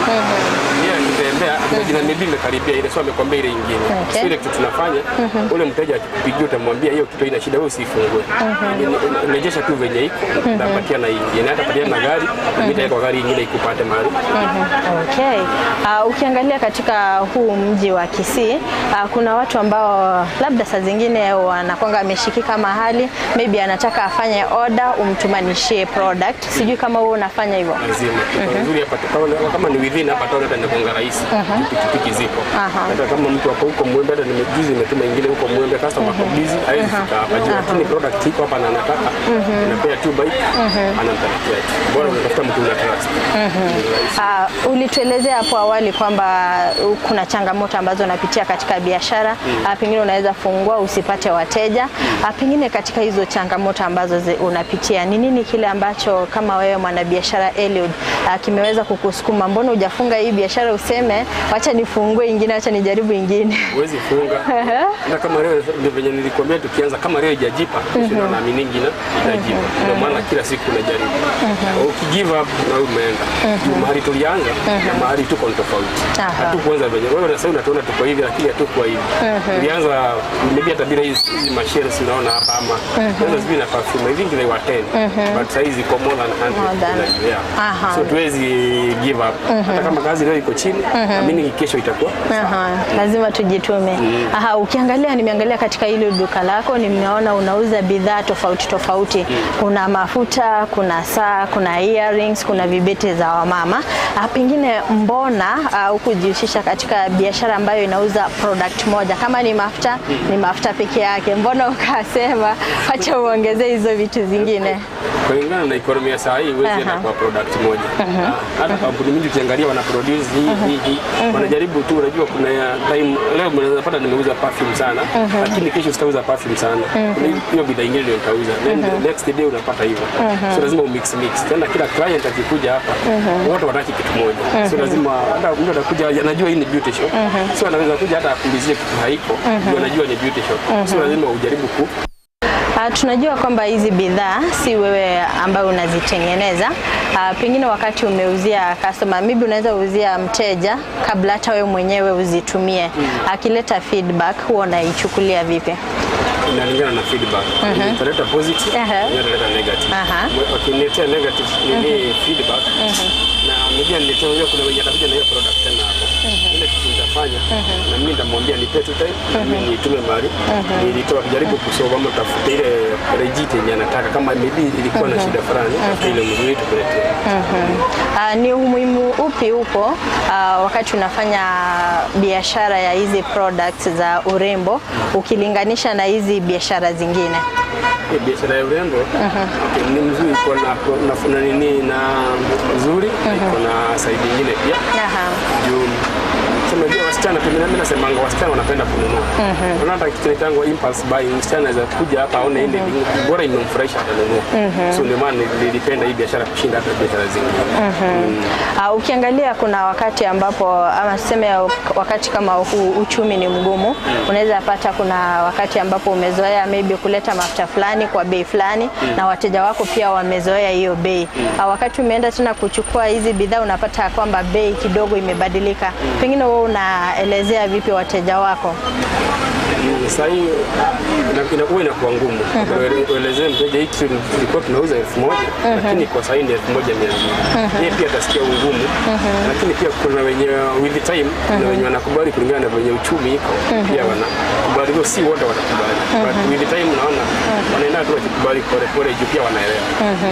Yeye akitembea kuna jina maybe imekaribia ile, so amekwambia ile ingine. So ile kitu tunafanya, ule mteja akikupigia utamwambia hiyo kitu haina shida, wewe usifungue. Rejesha tu venye iko, utapatia na ingine, hata patia na gari, mimi nitaweka gari ingine ikupate mahali. Okay. Ukiangalia katika huu mji wa Kisii, kuna watu ambao labda saa zingine wanakwanga ameshikika mahali, maybe anataka afanye order umtumanishie product. Sijui kama wewe unafanya hivyo. Lazima. Nzuri hapa kama ni within hapa town hata inakuanga rahisi. Pikipiki zipo. Hata kama mtu ako huko Mwembe, hata nimejuzi nimetuma ingine huko Mwembe, customer ako busy, hawezi fika hapa juu, lakini product iko hapa na anataka, unapea tu bike, anampelekea tu. Bora unatafuta mtu una trust. Ulituelezea hapo awali kwamba kuna changamoto ambazo unapitia katika biashara. Pengine unaweza fungua usipate wateja. Pengine katika hizo changamoto ambazo unapitia ni nini kile ambacho ambacho kama wewe mwanabiashara Eliud kimeweza kukusukuma? Mbona hujafunga hii biashara useme wacha nifungue ingine, wacha nijaribu ingine? Huwezi funga. Hata kama leo ndio venye nilikwambia tukianza, kama leo ijajipa, kesho mm naamini ingine itajipa. Ndio maana kila siku unajaribu. Ukigive up na umeenda. Juu mahali tulianza na mahali tuko ni tofauti. Hatukuanza venye wewe sasa unatuona tuko hivi, lakini hatukuwa hivi. Tulianza maybe hata bila hizi hizi machines unaona hapa ama tulianza sijui na perfume, I think they were 10 but sasa hizi iko more than 100. More than. Yeah. So tuwezi give up. Hata kama kazi leo iko chini, naamini kesho itakuwa Aha, lazima tujitume. Aha, ukiangalia nimeangalia katika hili duka lako nimeona unauza bidhaa tofauti tofauti. Kuna mafuta, kuna saa, kuna earrings, kuna vibeti za wamama. Ah, pengine mbona hukujihusisha katika biashara ambayo inauza product moja? Kama ni mafuta, ni mafuta peke yake. Mbona ukasema wacha uongezee hizo vitu zingine? Kulingana na economy ya saa hii huwezi enda kwa product moja. Hata kampuni mingi ukiangalia wana produce hii hii hii, wanajaribu tu. Unajua kuna ya time leo mnaweza pata nimeuza perfume sana, lakini kesho sitauza perfume sana. Kuna hiyo bidhaa ingine ndio nitauza, then the next day unapata hivyo. So lazima umix mix. Tena kila client akikuja hapa wote wataki kitu moja, so lazima hata mtu atakuja anajua hii ni beauty shop, so anaweza kuja hata akuulizie kitu haiko, ndio anajua ni beauty shop, so lazima ujaribu ku Tunajua kwamba hizi bidhaa si wewe ambaye unazitengeneza. Pengine wakati umeuzia customer, maybe unaweza uzia mteja kabla hata wewe mwenyewe uzitumie. Akileta feedback huwa unaichukulia vipi? Inalingana na feedback. Italeta positive, italeta negative. Wakiniletea negative nini feedback na maybe aniletea, unajua kuna wenye atakuja na hiyo product tena hapo. Ile kitu nitafanya na mimi nitamwambia nipe tu time, na mimi niitume mahali nilitoa kujaribu kusoma ama tafute ile legit yenye anataka, kama maybe ilikuwa na shida fulani, tafute ile mzuri tukuletee. Ni umuhimu upi upo wakati unafanya biashara ya hizi products za urembo ukilinganisha na hizi biashara zingine? Biashara ya urembo, okay, ni mzuri, iko na nini na nzuri, iko na side nyingine pia. Juu unajua wasichana pia, mimi nasemanga wasichana wanapenda kununua. Unaona hata kitu kinaitangwa impulse buying, msichana anaweza kuja hapa aone ile bora imemfurahisha atanunua. So ndio maana nilipenda hii biashara kushinda hata biashara zingine. Ukiangalia kuna wakati ambapo ama tuseme wakati kama huu uchumi ni mgumu, unaweza pata kuna wakati ambapo umezoea maybe kuleta mafuta fulani kwa bei fulani na wateja wako pia wamezoea hiyo bei. Wakati umeenda tena kuchukua hizi bidhaa unapata kwamba bei kidogo imebadilika. Pengine wewe unaelezea vipi wateja wako? Sasa hii inakuwa inakuwa ngumu uelezee mteja hii kitu tulikuwa tunauza 1000 lakini kwa sasa ni 1200. Yeye pia atasikia ugumu, lakini pia kuna wenye with the time, kuna wenye wanakubali kulingana na venye uchumi iko, pia wanakubali, though si wote watakubali, but with the time naona wanaenda tu wakikubali pole pole, juu pia wanaelewa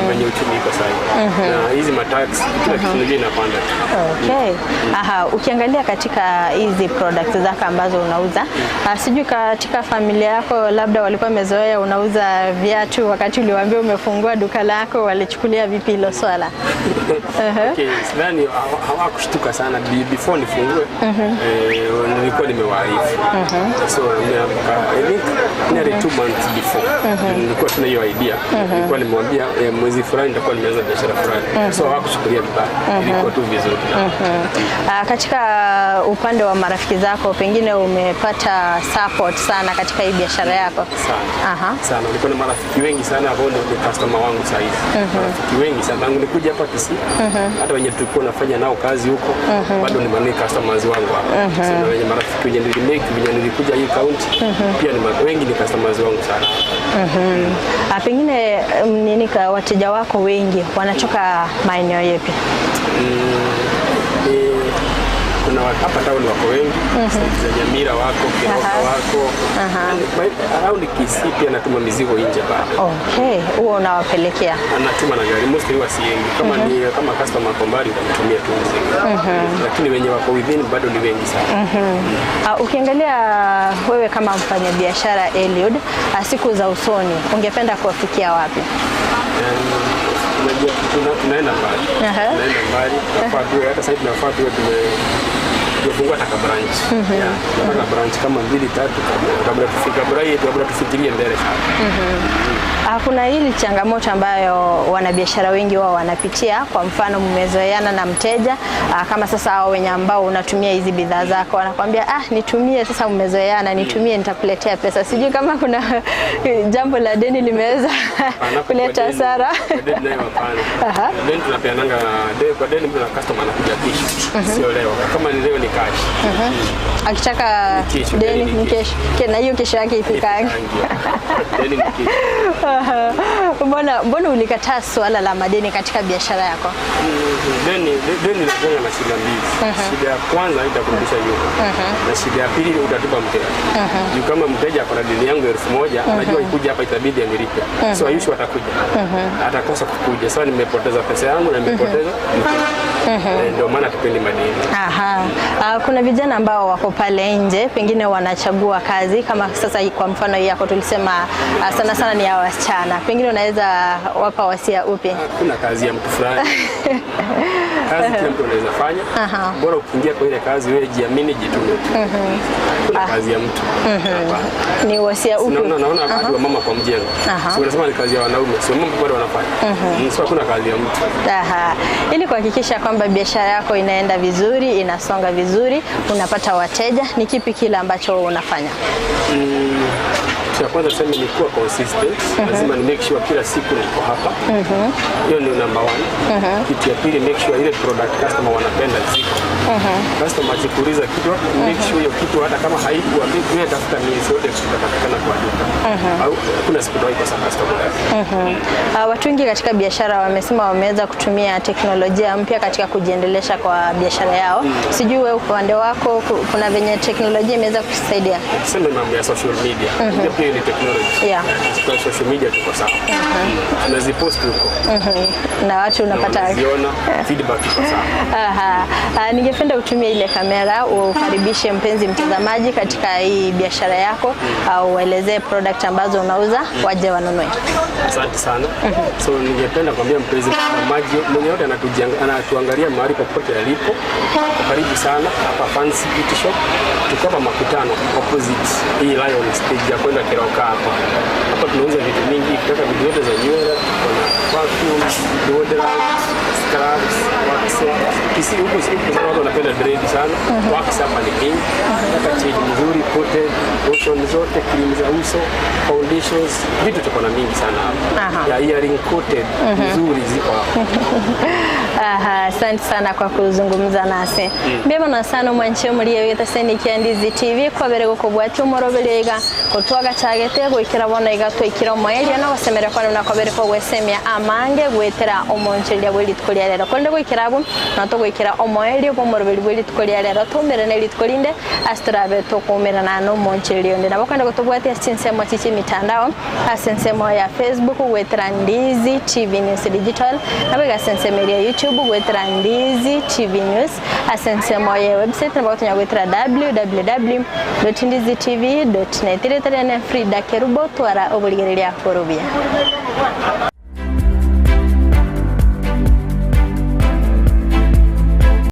venye uchumi iko sasa na hizi matax, kila kitu unajua inapanda tu. Okay. Aha, ukiangalia katika hizi products zako ambazo unauza, sijui katika familia yako labda walikuwa wamezoea unauza viatu, wakati uliwaambia umefungua duka lako walichukulia vipi hilo swala? Okay, sidhani hawakushtuka sana. Before nifungue, nilikuwa nimewaarifu. So I think nearly 2 months before nilikuwa tuna hiyo idea, nilikuwa nimewambia mwezi fulani nitakuwa nimeanza biashara fulani, so hawakuchukulia vibaya, ilikuwa tu vizuri. Katika upande wa marafiki zako pengine umepata support sana katika hii biashara yako? Sana. Sana. Nilikuwa na marafiki wengi sana ambao ndio customer wangu saa hizi. Marafiki wengi sana tangu nikuja hapa Kisii, hata wenye tulikuwa nafanya nao kazi huko bado ni mani customers wangu hapa. So, na wenye marafiki wenye nilimake wenye nilikuja hii county pia ni wengi ni customers wangu sana. Pengine nini wateja wako wengi wanatoka maeneo yepi? Kuna hapa town wako wengi, side za Nyamira wako, Keroka wako. Around Kisii pia natuma mizigo nje bado. Okay, huo unawapelekea? Anatuma na gari, mostly huwa siendi. Kama ni kama customer ako mbali utamtumia tu mzigo. Lakini wenye wako within bado ni wengi sana. Ukiangalia wewe kama mfanyabiashara Eliud, siku za usoni ungependa kuwafikia wapi? Unajua tunaenda mbali. Tunaenda mbali. Tunafaa tuwe hata sasa tunafaa tuwe tume Tujafungua hata ka branch. Yeah, tunataka branch kama mbili tatu kabla tufike kabla hii kabla tufikirie mbele sana. Ah, Kuna hili changamoto ambayo wanabiashara wengi wao wanapitia. Kwa mfano, mmezoeana na mteja ah, kama sasa hao wenye ambao unatumia hizi bidhaa zako wanakwambia ah, nitumie sasa, mmezoeana, nitumie nitakuletea pesa. Sijui kama kuna jambo la deni limeweza kuleta hasara. Kwa deni nayo hapana. Deni tunapeananga deni kwa deni mtu na customer anakuja kesho. Sio leo. Kama ni leo ni cash. Akitaka Ni kesho, deni deni ni ni kesho, Ke- na hiyo kesho yake ifikangi. Deni ni kesho. Mbona mbona ulikataa suala la madeni katika biashara yako? Deni deni linakuwa na shida mbili. Shida ya kwanza itakurudisha nyuma. Na shida ya pili utatupa mteja. Juu kama mteja ako na deni yangu 1000, anajua ikuja hapa itabidi anilipe. So ayushi atakuja. Atakosa kukuja. Sasa nimepoteza pesa yangu na nimepoteza mteja. Eh, Ndio maana tupendi madeni. Aha. Ah, kuna vijana ambao wako pale nje pengine wanachagua kazi kama sasa hii kwa mfano hii yako tulisema ah, sana sana ni ya wasichana, pengine unaweza wapa wasia upi? Kuna kazi ya mtu fulani. Kazi kila mtu anaweza fanya. Aha. Bora ukiingia kwa ile kazi wewe jiamini, jitume. Kuna kazi ya mtu. Mhm. Ni wasia upi? Naona naona hadi wa mama kwa mjengo. Aha. Si wanasema ni kazi ya wanaume, si mama bado wanafanya. So hakuna kazi ya mtu. Aha. Ili kuhakikisha kwamba biashara yako inaenda vizuri, inasonga vizuri, unapata wateja, ni kipi kile ambacho unafanya? Cha kwanza tuseme ni kuwa consistent. Lazima ni make sure kila siku niko hapa. Hiyo ni number one. Kitu ya pili make sure ile product customer wanapenda ziko. Customer akikuuliza kitu make sure hiyo kitu hata kama haikuwa wewe tafuta miezi yote itapatikana kwa duka. Au kuna siku utawahi kosa customer. Watu wengi katika biashara wamesema wameweza kutumia teknolojia mpya katika kujiendelesha kwa biashara yao. Sijui wewe upande wako kuna venye teknolojia imeweza kusaidia? Tuseme mambo ya social media. Hiyo pia ni technology. Yeah. Kwa social media tuko sawa. Tunazipost huko. Na watu Na unapata wanaziona feedback iko sawa. Aha. Ah, ningependa utumie ile kamera ukaribishe mpenzi mtazamaji katika hii biashara yako, au uelezee product ambazo unauza waje wanunue. Asante sana. So ningependa kuambia mpenzi mtazamaji mwenye yote anatuangalia mahali popote alipo, karibu sana hapa Fancy Beauty Shop. Tuko hapa Makutano opposite hii Lion stage ya kwenda Keroka hapa. Hapa tunauza vitu mingi, kutoka vitu vyote za nywele, tuko na perfume, deodorant, scrubs, wax. Kisi huku huku sana watu wanapenda dread sana. Wax hapa ni king. Nataka change mzuri, coated, lotion zote, cream za uso, foundations, vitu tuko na mingi sana hapa. Aha. Ya earring coated nzuri ziko hapa. Aha, asante sana kwa kuzungumza nasi. Mbemana sana omwanche omori egetaseni kia Ndizi TV kwabere gokobwatia omoroberi iga gotwaga chagete goikera bono iga twaikira omoerio na gosemera kwane buna kwabere kogwesemia amange gwetera omoncheria bwa rituko ria rero konde goikera abwo no togoikera omoerio bwa omoroberi bwa rituko ria rero twaumerane rituko rinde ase torabe tokoumerana na omoncheria onde nabo kwenda gotobwatia ase chinsemo chichi mitandao ase ensemo ya Facebook gwetera Ndizi TV News Digital nabo iga ase ensemo eria YouTube gwetera Ndizi TV News ase ensemo ya website nabo gotonya gwetera www.ndizitv.net. Ere tari ane Frida Kerubo twara oborigereria boro buya.